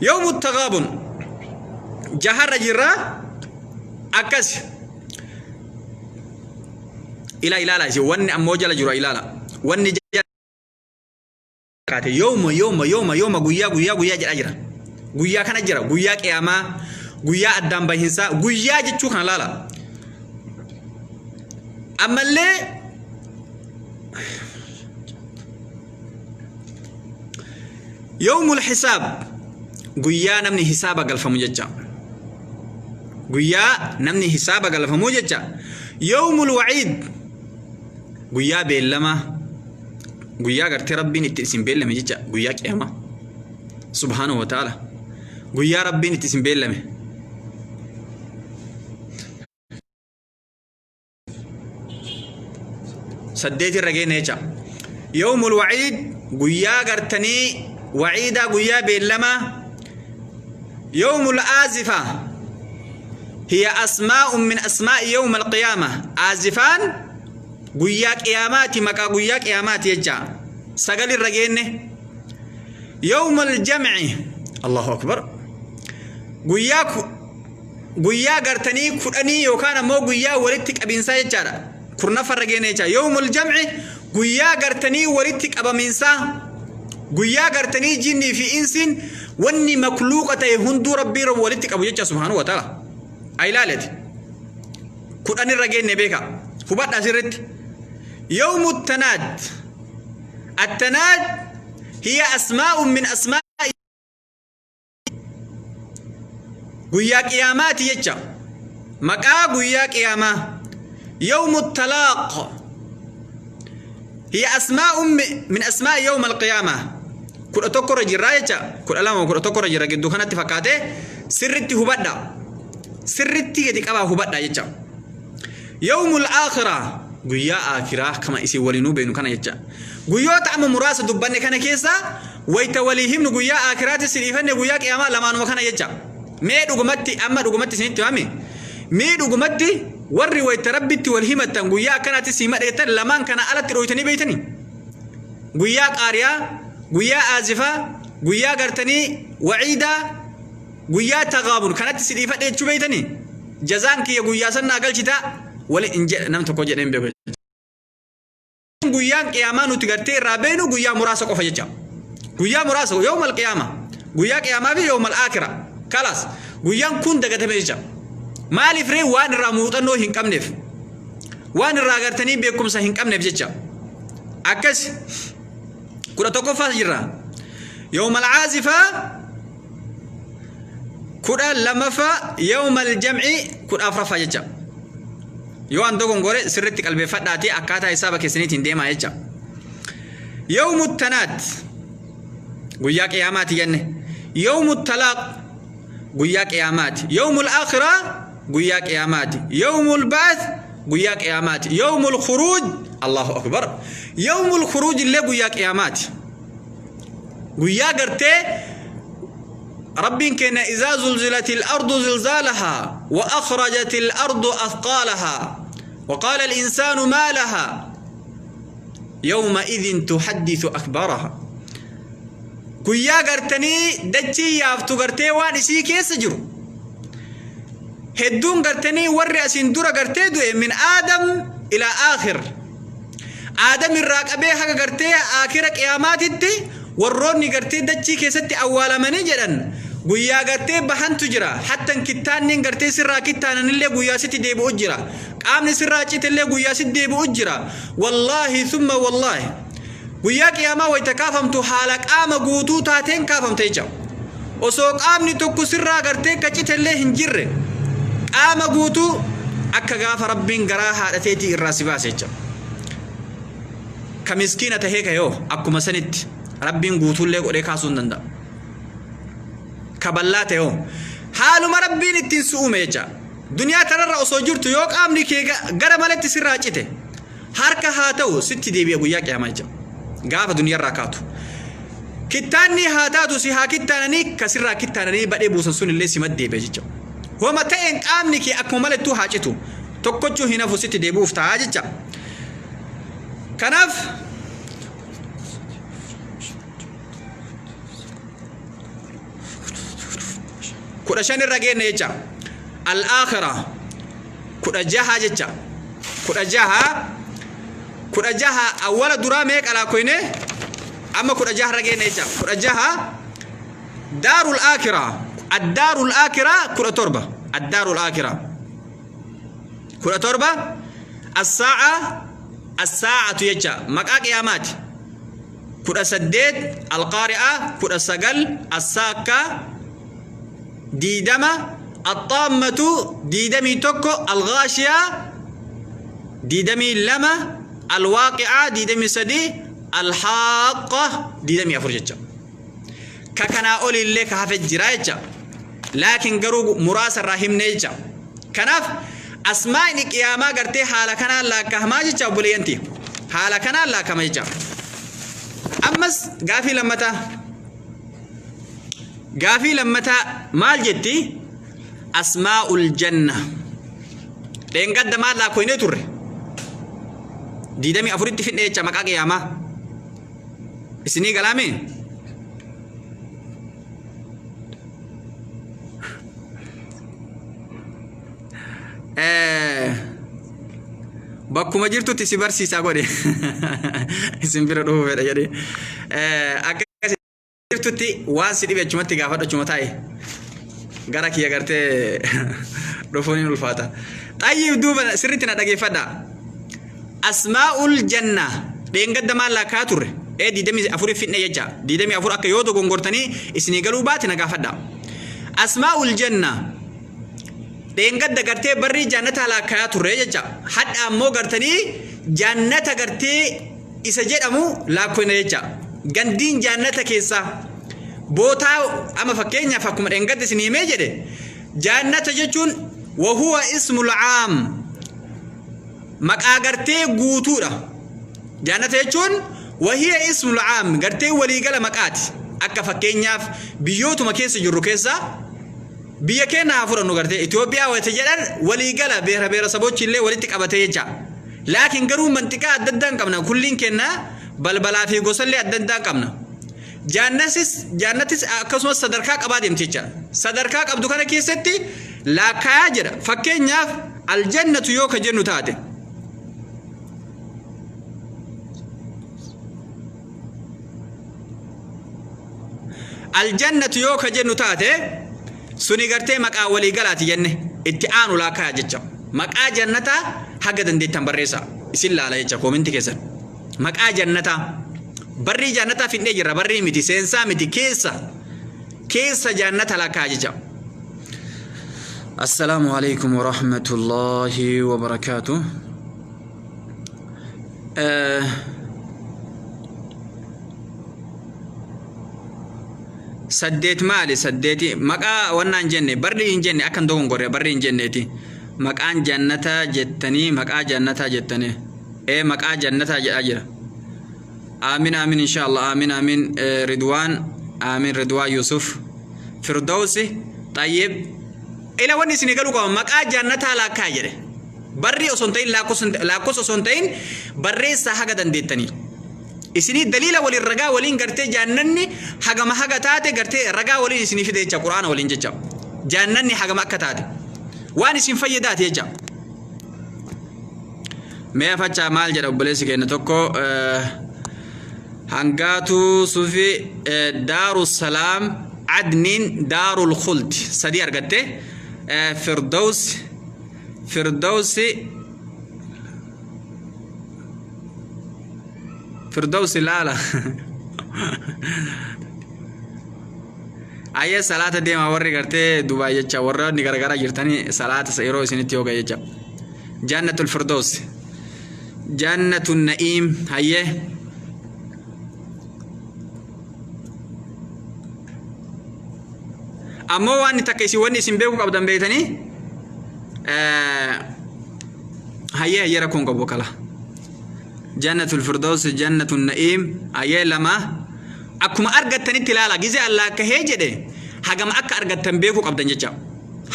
Yawmu tagaabun jaharra jirra akkas. Ila ilaala isin, wanni ammoo jala jiru ilaala. Wanni jala kaate yooma yooma yooma yooma guyyaa guyyaa guyyaa jedhaa jira. Guyyaa kana jira, guyyaa qiyaamaa, guyyaa addaan bahinsaa, guyyaa jechuu kana laala. Ammallee yawmul hisaab, guyyaa namni hisaaba galfamu jecha. Guyyaa namni hisaaba galfamu jecha. Yawmul waciid, guyyaa beellamaa, guyyaa gartee Rabbiin itti isin beellame jecha. Guyyaa qiyaamaa subhaanahu wa ta'ala, guyyaa Rabbiin itti isin beellame. Saddeet irra geenne jecha. Yawmul waciid, guyyaa gartanii waciidaa, guyyaa beellamaa. Yawmul aazifa hiya asmaa'un min asmaa'i yawm alqiyaama. Aazifaan guyyaa qiyaamaati, maqaa guyyaa qiyaamaati jecha. Sagal irra geenne. Yawmul jamci, Allahu akbar, guyyaa gartanii 10 yookaan ammoo guyyaa walitti qabiinsaa jechaadha. 10ffarra geenne jecha. Yawmul jamci, guyyaa gartanii walitti qabamiinsaa, guyyaa gartanii jinnii fi insiin wanni makluuqa ta'e hunduu Rabbii walitti qabu jecha subhaanahu wa ta'ala. Ayilaaleti 10 irra geenne beeka, hubadha asirratti. Yawmu tanaad, attanaad hiya asmaa'un min asmaa'i guyyaa qiyaamaati jecha, maqaa guyyaa qiyaamaa. Yawmu talaaq hiya asmaa'un min asmaa'i yawm alqiyaama. 11 irra jirraa jecha, 12, 11 irra jirra gidduu kanatti fakkaate. Sirritti hubadha, sirritti gadi qabaa hubadha jecha. Yawmul aakiraa, guyyaa aakiraa kama isin waliinuu beenu kana jecha. Guyyoota amma muraasa dubbanne kana keessa wayta walii himnu guyyaa aakiraatti si dhiifanne, guyyaa qiyaamaa lamaanuma kana jecha. Mee dhugumatti, amma dhugumatti isinitti himame, mee dhugumatti warri wayta Rabbitti wal himattan guyyaa akkanaatti si himadha jettan lamaan kana alatti dhooytanii beeytanii? Guyyaa qaariyaa, guyyaa aazifaa, guyyaa gartanii waciidaa, guyyaa tagaabun kanatti si dhiifadhe jechuu beeytanii? Jazaan kiyya guyyaa san naa galchitaa wali hin jedha nam tokko jedheen beeku. Guyyaan qiyaamaa nuti gartee irraa beeynu guyyaa muraasa qofa jecha. Guyyaa muraasa, yawmal qiyaama. Guyyaa qiyaamaa fi yawmal aakira. Kalaas guyyaan kun dagatame jecha. Maaliif ree? Waan irraa muuxannoo hin qabneef. Waan irraa gartanii beekumsa hin qabneef jecha. Akkas 11ffaa jirra. Yawmal aazifaa 12ffaa, yawmal jam'i 14ffaa jecha. Yoo an dogongore sirritti qalbeeffadhaatii akkaataa hisaaba keessaniitiin deemaa jecha. Yawmu tanaad. Guyyaa qiyaamaati jenne. Yawmu talaaq guyyaa qiyaamaati. Yawmul aakhiraa guyyaa qiyaamaati. Yawmul ba'ath guyyaa qiyaamaati. Yawmul khuruuj Allahu akbar. Yawmul khuruuj illee guyyaa qiyaamaati. Guyyaa gartee Rabbiin keenya izaa zulzilatil ardu zilzaalahaa wa akhrajatil ardu athqaalahaa wa qaala al insaanu maa lahaa yawma idin tuhaddithu akhbaarahaa. Guyyaa gartanii dachii yaaftu gartee waan isii keessa jiru hedduun gartanii warri asiin dura gartee du'e min aadam ilaa aakhir aadam irraa qabee haga gartee aakhira qiyaamaatitti warroonni gartee dachii keessatti awwaalamanii jedhan guyyaa gartee bahantu jira. Hattan kittaanniin gartee sirraa kittaananillee guyyaa sitti deebi'u jira, qaamni sirraa citellee guyyaa sitti deebi'u jira. Wallaahi thumma wallaahi, guyyaa qiyaamaa wayta kaafamtu haala qaama guutuu taateen kaafamta jecha. Osoo qaamni tokko sirraa gartee ka citellee hin jirre, qaama guutuu akka gaafa Rabbiin garaa haadha teetii irraa si baase jecha. Ka miskiina tahee ka yoo akkuma sanitti Rabbiin guutuullee godhee kaasuu hin danda'a. Ka ballaa ta'e hoo haaluma Rabbiin ittiin si uume jecha. Duniyaa tanarra osoo jirtu yoo qaamni kee gara malatti sirraa cite, harka haa ta'u, sitti deebi'a guyyaa qiyaamaa jecha. Gaafa duniyarraa kaatu. Kittaanni haa taatu, si haa kittaananii, ka sirraa kittaananii badhee buusan sun illee simat deebi'a jecha. Homa ta'een qaamni kee akkuma malattuu haa citu. Tokkochuu hin hafu, sitti deebi'uuf ta'a jecha. Kanaaf 15 irra geenne jecha. Al-aakhira 16 jecha. 16, 16 awwala duraa meeqa laakkoyne? Amma 16 irra geenne jecha. 16 daarul aakhira, addaarul aakhira 17, addaarul aakhira 17, as-saa'a, as-saa'atu jecha maqaa qiyaamaati. 18 alqaari'a, 19 assaakka, 20 axxaammatu, 21 algaashiyaa, 22 alwaaqi'aa, 23 alhaaqqa, 24 jecha. Ka kanaa oliillee ka hafe jira jecha, laakiin garuu muraasa irraa himne jecha. Kanaaf asmaa'ni qiyaamaa gartee haala kanaan laakkahamaa jecha, obboleeyyanti, haala kanaan laakkama jecha. Ammas gaafii lammataa, gaafii lammataa maal jetti? Asmaa'ul janna dheengadda maal laakkoynee turre? 24tti fidhe jecha maqaa qiyaamaa. Isinii galaame? Bakkuma jirtutti si barsiisaa godhe, isin bira dhufuu fedha jedhee. Akka jirtutti waan si dhibe achumatti gaafadhu, achuma taa'e. Gara kiyya gartee dhufuun hin ulfaata. Xayyiif duuba sirriitti na dhageeffadha. Asmaa'ul janna dheengadda maal laakkaa turre? Ee, 24 fidne jecha. 24 akka yoo dogongortanii isinii galuu baate na gaafadha. Asmaa'ul janna dheengadda gartee barrii jannataa laakkayaa turre jecha. Hadha ammoo gartanii jannata gartee isa jedhamu laakkoyna jecha. Gandiin jannata keessaa bootaa amma fakkeenyaaf akkuma dheengadda isin himee jedhe, jannata jechuun wahuwa ismul caam, maqaa gartee guutuudha. Jannata jechuun wahiya ismul caam, gartee waliigala maqaati. Akka fakkeenyaaf biyyootuma keessa jirru keessaa biyya keenya haa fudhannu, gartee Itoophiyaa wayita jedhan waliigala beera beera sabochi illee walitti qabatee jecha. Laakiin garuu manxiqaa adda addaa hin qabna. Kulliin keenya balbalaa fi gosallee adda addaa qabna. Jaannasis jaannatis akkasumas sadarkaa qabaa deemti jecha. Sadarkaa qabdu kana keessatti laakkaayaa jedha. Fakkeenyaaf aljannatu yoo ka jennu taate. Aljannatu yoo ka jennu taate suni gartee maqaa waliigalaati jenne, itti aanu laakkayaa jecha. Maqaa jannataa haga dandeettan barreessaa. Isin laala jecha koominti keessan. Maqaa jannataa. Barrii jannataa fidnee jirra, barrii miti, seensaa miti, keessa. Keessa jannata laakkayaa jecha. Assalaamu alaikum wa rahmatullahi wa barakaatuh. Saddeet maali saddeeti maqaa wannaa hin jenne barri hin jenne akka hin dogongorre barri hin jenneeti. Maqaan jannataa jettanii maqaa jannataa jettanii. Ee maqaa jannataa jedhaa jira. Aamin aamin inshallah aamin aamin Ridwaan aamin Ridwaan Yusuf Firdawsi Xayyib ila wanni isinii galuu qaba maqaa jannataa laakkaa jedhe. Barri osoo hin ta'in lakkoofsa osoo hin ta'in barreessaa haga dandeettanii. Isinii daliila waliin ragaa waliin gartee jaannanni hagama haga taate gartee ragaa waliin isinii fide jecha quraana waliin jecha. Jaannanni hagama akka taate. Waan isin fayyadaati jecha. Mee afachaa maal jedha obboleessi keenya tokko hangaatuu sufi daaru salaam adniin daarul khuld sadii argatte firdaws firdawsi firdawsi laala ayyee salaata deema warri gartee Dubaay jecha warroonni garagaraa jirtanii salaata yeroo isinitti yoo ga'e jecha jannatul firdaws jannatul na'iim hayyee ammoo waan takka isin wanni isin beekuu qabdan beektanii hayyee hayyee rakkoon qabu kala jannatul firdaws jannatul na'iim hayyee lama akkuma argattanitti ilaala gizee allaa kahee jedhe hagam akka argattan beekuu qabdan jecha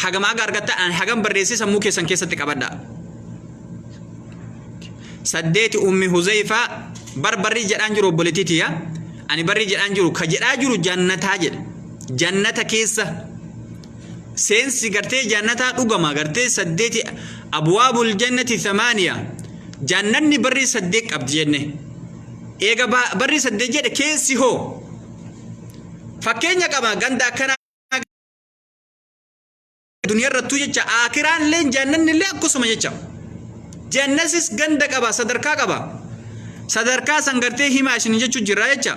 hagam akka argattan hagam barreessee sammuu keessan keessatti qabadha saddeeti ummi huzeyfaa bar barrii jedhaan jiru obboleettii tiyya ani barrii jedhaan jiru ka jedhaa jiru jannataa jedhe jannata keessa seensi gartee jannataa dhugama gartee saddeeti abwaabul jannati thamaaniya jannanni barrii saddeet qabdi jenne eega barrii saddeet jedhe keessi hoo fakkeenya qaba ganda akkanaa duniyaa irrattuu jecha aakiraan illee jannanni illee akkasuma jecha jannasis ganda qaba sadarkaa qaba sadarkaa san gartee himaa isin jechuu jirra jecha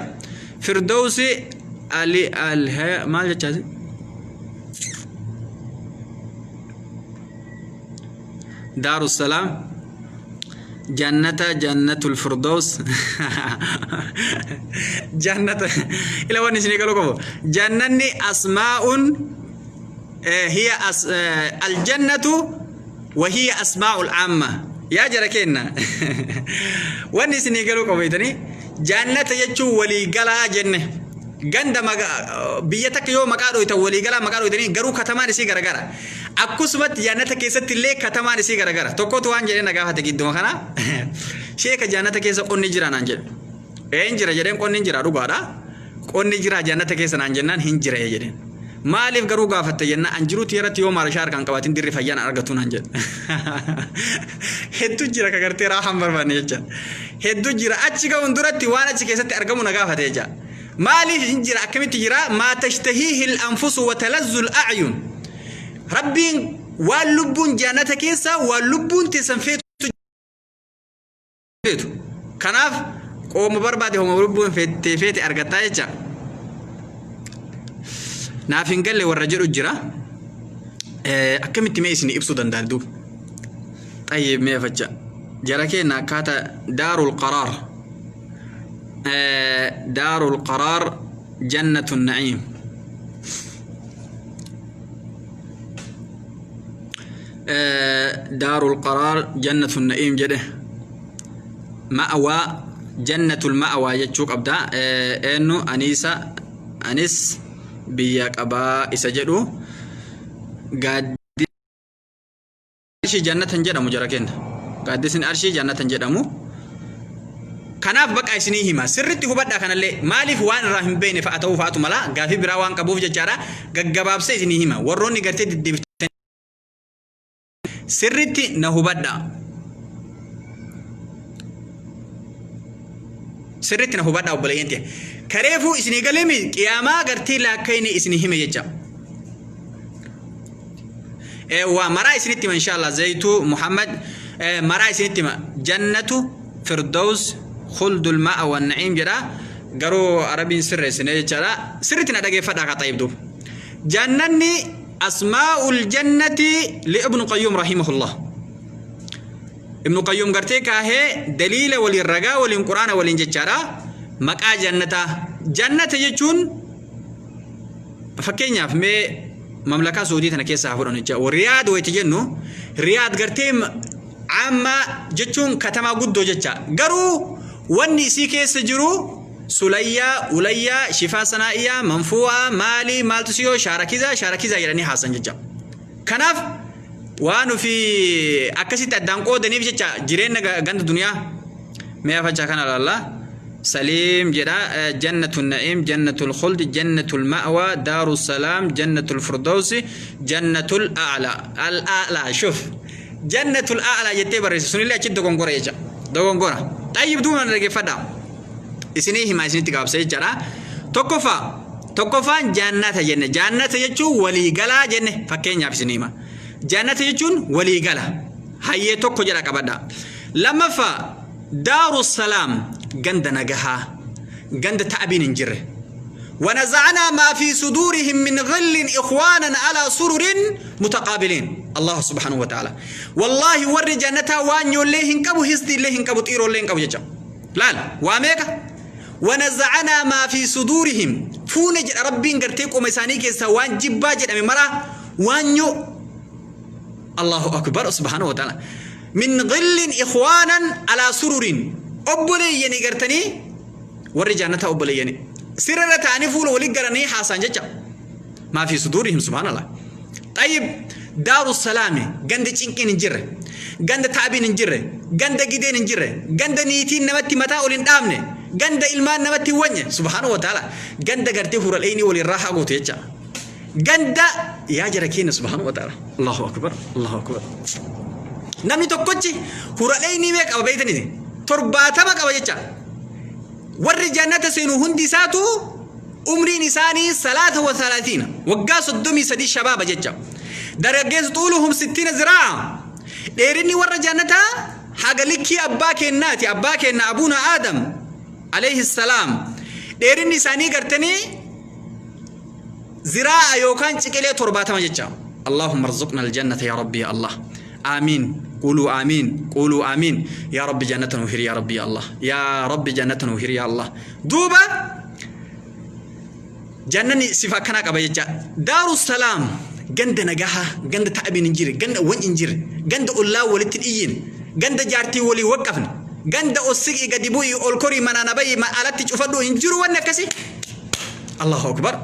firdawsi ali al maal jechaasi daarussalaam jannata jannatul firdaws jannata ila wanni isinii galuu qabu jannanni asmaa'un hiya as aljannatu wa hiya asmaa'ul aamma yaa jara keenna wanni isinii galuu qabu beektanii jannata jechuun walii galaa jenne ganda biyya takka yoo maqaa dhoytan walii galaa maqaa dhoytanii garuu katamaan isii garagara akkasumatti jannata keessatti illee katamaan isii garagara tokkotu waan jedhee na gaafate gidduma kana sheeka jannata keessa qonni jira naan jedhe ee hin jira jedheen qonni hin jira dhugaadha qonni jira jannata keessa naan jennaan hin jira jedheen maaliif garuu gaafatte jennaan an jiruutti irratti yoo maarashaa harkaan qabaatin dirri fayyaan argatu naan jedhe hedduu jira ka gartee raahaan barbaanne jecha hedduu jira achi ga'uun duratti waan achi keessatti argamu na gaafate jecha maaliif hin jira akkamitti jira maa tashtahiihi al-anfusu wa talazzu al-a'yun rabbiin waan lubbuun jannata keessa waan lubbuun teessan feetu feetu kanaaf qooma barbaade homa lubbuun feettee feete argattaa jecha naaf hin galle warra jedhu jira akkamitti mee isin ibsuu danda'an duuba xayyib mee facha jara keenya akkaataa daarul qaraar daarul qaraar jannatu na'iim daarul qaraar jannatu na'iim jedhe ma'awaa jannatul ma'awaa jechuu qabda eenyu aniisa anis biyya qabaa isa jedhu gaaddi arshii jannatan jedhamu jara kenna gaaddisni arshii jannatan jedhamu kanaaf baqa isinii hima sirritti hubadhaa kanallee maaliif waan irraa hin beekne fa'a ta'uu fa'atu mala gaafii biraa waan qabuuf jechaadha gaggabaabsee isinii hima warroonni gartee deddeebiftanii sirritti na hubadhaa sirritti na hubadhaa obboleeyyan tiya kareefuu isinii galeemi qiyaamaa gartee laakkayni isinii hime jecha waa maraa isinitti hima inshallah zaytuu muhammad maraa isinitti hima jannatu firdaws khuldul ma'a wan na'iim jedha garuu arabiin sirreessine jechaadha sirritti na dhageeffadhaa kaa xayyib duuba jannanni asmaa'ul jannati li ibnu qayyum rahimahullah ibnu qayyum gartee kaahee daliila waliin ragaa waliin quraana waliin jechaadha maqaa jannataa jannata jechuun Fakkeenyaaf mee mamlakaa Suudii tana keessaa haa fudhannu jecha. Riyaad wayti jennu Riyaad gartee amma jechuun katamaa guddoo jecha. Garuu wanni isii keessa jiru Sulayyaa, Ulayyaa, Shifaa Sanaa'iyaa, Manfuu'aa, Maalii, maaltu siyoo, Shaarakizaa, Shaarakizaa jedhanii haasan jecha. Kanaaf waan ofii akkasitti addaan qoodaniif jecha jireenya ganda duniyaa. Mee afachaa kana laalla. Saliim jedha Jannatul Na'iim, Jannatul Khuld, Jannatul Ma'wa, Daaru Salaam, Jannatul Firdawsi, Jannatul A'la. Al A'la shuf. Jannatul A'la jettee barreessi. Sunillee achitti dogongora jecha. Dogongora. Xayyib duuba na dhaggeeffadha. Isinii himaa isinitti gabaabsa jechaadha. Tokkoffaa tokkoffaan jannata jenne. Jannata jechuun waliigalaa jenne fakkeenyaaf isinii hima. Jannata jechuun waliigala. Hayyee tokko jedha qabadha. Lammaffaa Daaru Salaam ganda nagahaa ganda ta'abiin hin jirre. ونزعنا ما في صدورهم من غل إخوانا على سرر متقابلين الله سبحانه وتعالى والله ور جنتا وان يولي هنكبو هستي اللي هنكبو طيرو اللي هنكبو ججا laal waa meeqa ونزعنا ما في صدورهم fuune jedha rabbiin gartee qoma isaanii keessaa waan jibbaa jedhame maraa waanyoo Allahu akbar subhaanahu wa ta'ala من غل إخوانا على سرر obboleeyyanii gartanii warri jaannataa obboleeyyanii sirra ta'anii fuula walii garanii haasaan jecha ما في صدورهم سبحان الله. طيب daaru salaami ganda cinqiin hin jirre, ganda ta'abiin hin jirre, ganda gideen hin jirre, ganda niitiin namatti mataa ol hin dhaabne, ganda ilmaan namatti hin wanye, subhaanahu wa ta'ala, ganda gartee huraleeyni waliin raahaa gootu jecha. Ganda yaa jara keenya subhaanahu wa ta'ala. Allahu akbar, Allahu akbar. Namni tokkochi huraleeyni meeqa qaba beeytaniiti? 70 qaba jecha. Warri jannata seenu hundi isaatu umriin isaanii 33 waggaa 33 shabaaba jecha. Dargaggeessu طولهم 60 ذراعا. Dheerinni warra jannataa haga likkii abbaa kennaati. Abbaa kenna أبونا آدم عليه السلام. Dheerinni isaanii gartanii ziraa'a yookaan ciqilee 70 jecha. اللهم ارزقنا الجنة يا ربي يا الله. آمين. قولوا آمين. قولوا آمين. يا ربي جنة نهر يا ربي يا الله. يا ربي جنة نهر يا الله. دوبا jannanni sifa akkanaa qaba jecha. Daaru salaam ganda nagaha, ganda ta'abiin hin jirre, ganda wan hin jirre, ganda ollaa walitti dhiyyin, ganda jaartii walii waqqafne, ganda ossiqii gadi bu'ii ol korii manaa na bayi alatti cufadhu hin jiru wanni akkasii. Allahu akbar.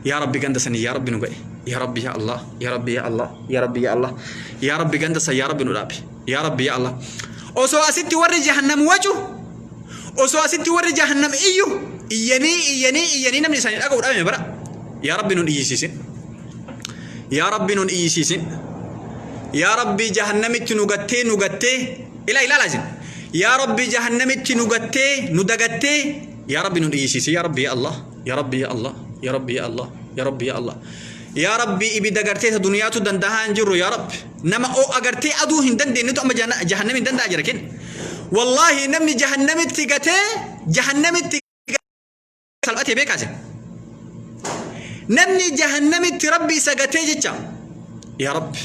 Yaa Rabbi ganda sanii yaa Rabbi nu ga'e. Yaa Rabbi ya Allah. Yaa Rabbi ya Allah. Yaa Rabbi ya Allah. Yaa Rabbi ganda san yaa Rabbi nu dhaabi. Yaa Rabbi ya Allah. Osoo asitti warri jahannam wacu, osoo asitti warri jahannam iyyu, iyyanii iyyanii iyyanii namni isaanii dhaga'u dhabame bara. Yaa Rabbi nun iyyisiisin. Yaa Rabbi nun iyyisiisin. Yaa Rabbi jahannamitti nu gattee nu gattee ilaa ilaalaa isin. Yaa Rabbi jahannamitti nu gattee nu dagattee yaa Rabbi nun iyyisiisin yaa Rabbi ya Allah. Yaa Rabbi ya Allah. Yaa Rabbi ya Allah. Yaa Rabbi ya Allah. Yaa Rabbi ibidda gartee ta duniyaatu dandahaa hin jirru yaa Rabbi. Nama o'a gartee aduu hin dandeenyetu amma jahannami hin danda'a jira kenna. Wallaahi namni jahannamitti gatee jahannamitti salphatee beekaase. Namni jahannamitti Rabbi isa gatee jecha. Yaa Rabbi.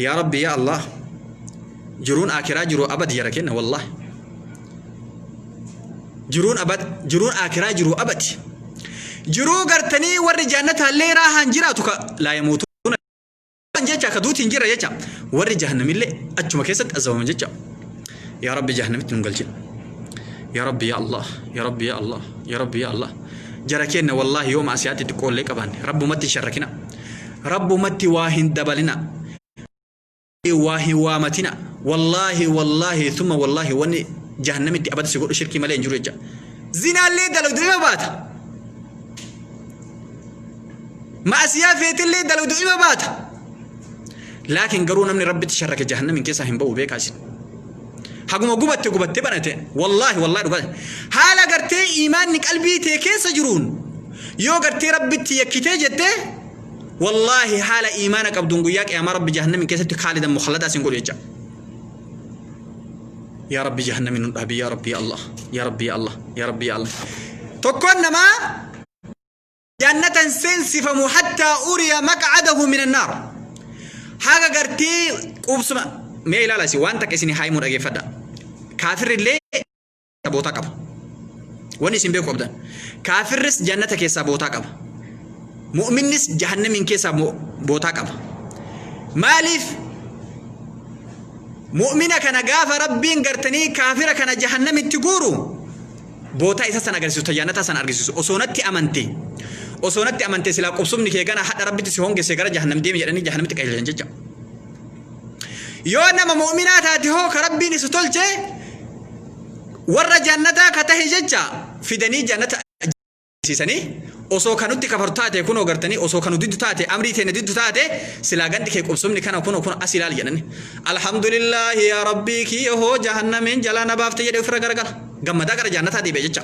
Yaa Rabbi ya Allah. Jiruun akiraa jiru abad jara kenna wallaahi. Jiruun abad jiruun akiraa jiru abadi. Jiruu gartanii warri jannataallee raahaan jiraatu ka لا يموتون jecha ka duuti hin jirre jecha warri jahannamillee achuma keessatti azabaman jecha. Yaa Rabbi jahannamitti nun galchin. Yaa Rabbi ya Allah. Yaa Rabbi ya Allah. Yaa Rabbi ya Allah. Jara kenna wallaahi yooma asiyaatti xiqqoollee qabaanne rabbumatti hin sharrakina. Rabbumatti waa hin dabalina. Waa hin waamatina. Wallaahi wallaahi thumma wallaahi wanni jahannamitti abada si godhu shirkii malee hin jiru jecha. Zinaallee dalagdu ima baata. Ma'asiyaa feetillee dalagdu ima baata. Laakiin garuu namni rabbitti sharrake jahannamin keessaa hin ba'u beekaa isin. Haguma gubatte gubatte banate wallaahi wallaahi dhugaa. Haala gartee imaanni qalbii tee keessa jiruun yoo gartee rabbitti yakkitee jettee wallaahi haala imaana qabduun guyyaa qiyaamaa rabbi jahannamin keessatti خالدا مخلدا sin godhu jecha. Yaa Rabbi jahannamin nu dhaabi yaa Rabbi ya Allah yaa Rabbi ya Allah yaa Rabbi ya Allah. Tokkoon namaa jannatan seensifamu حتى أري مقعده من النار. Haga gartee qubsuma mee ilaala isin waan takka isin haa himuu dhageeffadha. Kaafirri illee bootaa qaba. Wanni isin beeku qabdan. Kaafirris jannata keessaa bootaa qaba. Mu'minnis jahannamiin keessaa bootaa qaba. Maaliif mu'mina kana gaafa Rabbiin gartanii kaafira kana jahannamitti guuru bootaa isa sana agarsiisu, tajaannataa sana argisiisu, osoo natti amante, osoo natti amante silaa qubsumni kee gana hadha Rabbitti si hongesse, gara jahannam deemi jedhanii jahannamitti qajeelchan jecha. Yoo nama mu'minaa taate hoo, ka Rabbiin isa tolche, warra jannataa ka tahe jecha, fidanii jannata agarsiisanii, osoo kan nutti kafaru taate kunoo gartanii, osoo kan nu diddu taate, amrii teenya diddu taate, silaa gandi kee qubsumni kana kunoo kun as ilaali jedhani. Alhamdulillaahi, yaa Rabbii kiyya, hoo jahannamiin jalaa na baafte jedhe, ofirra garagala gammadaa gara jannataa deebi'a jecha.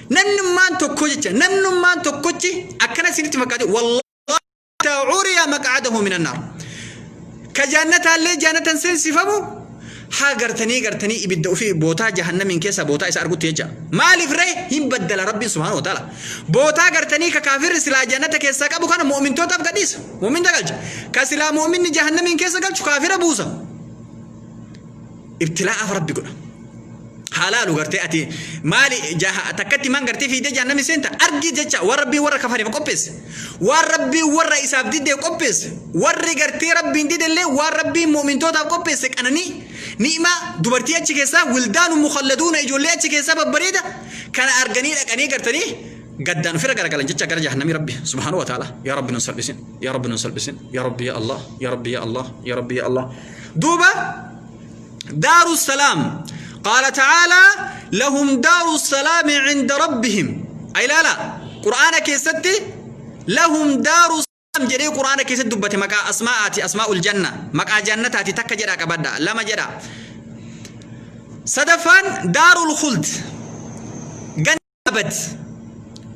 Namnummaan tokko jecha, namnummaan tokkochi akkana isinitti fakkaate, wallahi uriya maq'adahu minan naar. Ka jannataallee jannatan seensifamu haa gartanii ibidda ofii bootaa jahannamiin keessa bootaa isa argutti jecha. Maaliif ree? Hin baddala Rabbiin subhaanahu wa ta'ala. Bootaa gartanii ka kaafirri silaa jannata keessaa qabu kana mu'mintootaaf gadhiisa, mu'minta galcha. Ka silaa mu'minni jahannamiin keessa galchu kaafira buusa. Ibtilaa'aaf Rabbi godha. Halaalu gartee ati maali takkatti maan gartee fiidee jahannami seenta argi jecha. Waan Rabbiin warra kafareef qopheesse, waan Rabbiin warra isaaf didee qopheesse, warri gartee Rabbiin didellee waan Rabbiin mu'mintootaaf qopheesse, qananii, ni'maa, dubartii achi keessaa, wildaanu mukhalladuuna, ijoollee achi keessaa babbareeda kana arganii dhaqanii gartanii gaddaan ofirra garagalan jecha gara jahannamii. Rabbi subhaanahu wa ta'ala, yaa Rabbi nun salphisin, yaa Rabbi nun salphisin, yaa Rabbi ya Allah, yaa Rabbi ya Allah, yaa Rabbi ya Allah. Duuba دار السلام، قال تعالى: لهم دار السلام عند ربهم. أي لا لا، قرآن كيستي لهم دار السلام jedhee قرآن كيست دبت. مقا أسماءاتي، أسماء الجنة، مقا جنتاتي. تك جدا كبدا، لما جدا. صدفان دار الخلد، جنة أبد،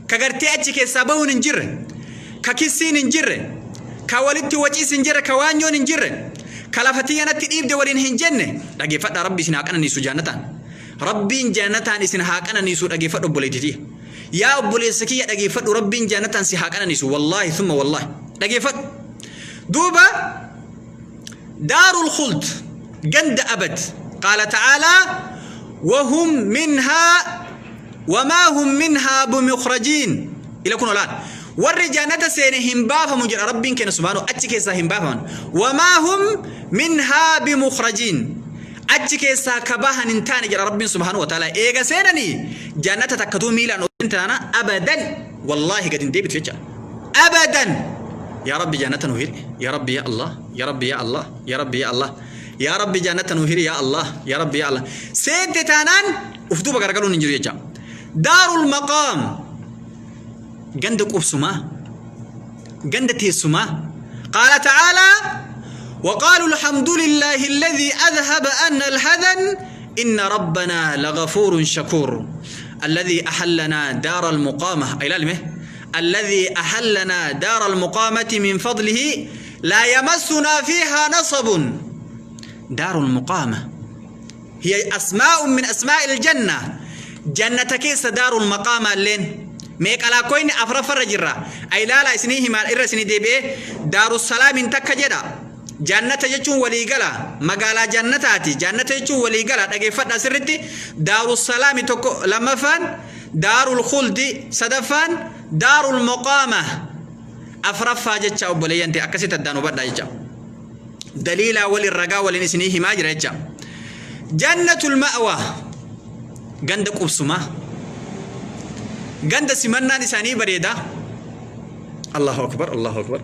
ka gartee achi keessaa bahuun hin jirre, ka kissiin hin jirre, ka walitti waciis hin jirre, ka waanyoon hin jirre, ka lafa tiyyanatti dhiibde waliin hin jenne. Dhageeffadhaa, Rabbi isin haa qananiisu jannataan. Rabbiin jannataan isin haa qananiisu. Dhageeffadhu obboleettitii, yaa obboleessa kiyya, dhageeffadhu. Rabbiin jannataan si haa qananiisu, wallaahi thumma wallaahi. Dhageeffadhu duuba, daarul khuld, ganda abad. قال تعالى: وهم منها وما هم منها بمخرجين. Ila kun olaan warri jannata seene hin baafamu jedha Rabbiin keenya subhaanahu, achi keessaa hin baafaman. وما هم منها بمخرجين, achi keessaa ka bahan hin taane jedha Rabbiin subhaanahu wa ta'ala. Eega seenanii jannata takkatuu miilaan ol taana abadan, wallaahi gad hin deebitu jecha abadan. Yaa Rabbi, jannata nu hiri. Yaa Rabbi ya Allah, yaa Rabbi ya Allah, yaa Rabbi ya Allah, yaa Rabbi, jannata nu hiri, yaa Allah, yaa Rabbi ya Allah. Seente taanaan uf duuba garagaluun hin jiru jecha. Daarul maqaam, ganda qubsumaa, ganda teessumaa. قال تعالى: وقالوا الحمد لله الذي أذهب عنا الحزن إن ربنا لغفور شكور الذي أحلنا دار المقامة. أي لا، الذي أحلنا دار المقامة من فضله لا يمسنا فيها نصب. دار المقامة هي أسماء من أسماء الجنة. جنة كيس دار المقامة لين meeqa laakkoyni? Afraffarra jirra. Ay laala, isinii himaa irra isinii deebi'ee. Daarussalaam hin takka jedha. Jannata jechuun waliigala magaalaa jannataati. Jannata jechuun waliigala. Dhageeffadha sirritti. Daarussalaami tokko, lammaffaan daarul khuldi, sadaffaan daarul muqaama, afraffaa jecha. Obboleeyyan ta'e, akkasitti addaan hubadhaa jecha. Daliilaa waliin, ragaa waliin isinii himaa jira jecha. Jannatul ma'wa, ganda qubsumaa, ganda simannaan isaanii bareeda. Allahu akbar, Allahu akbar.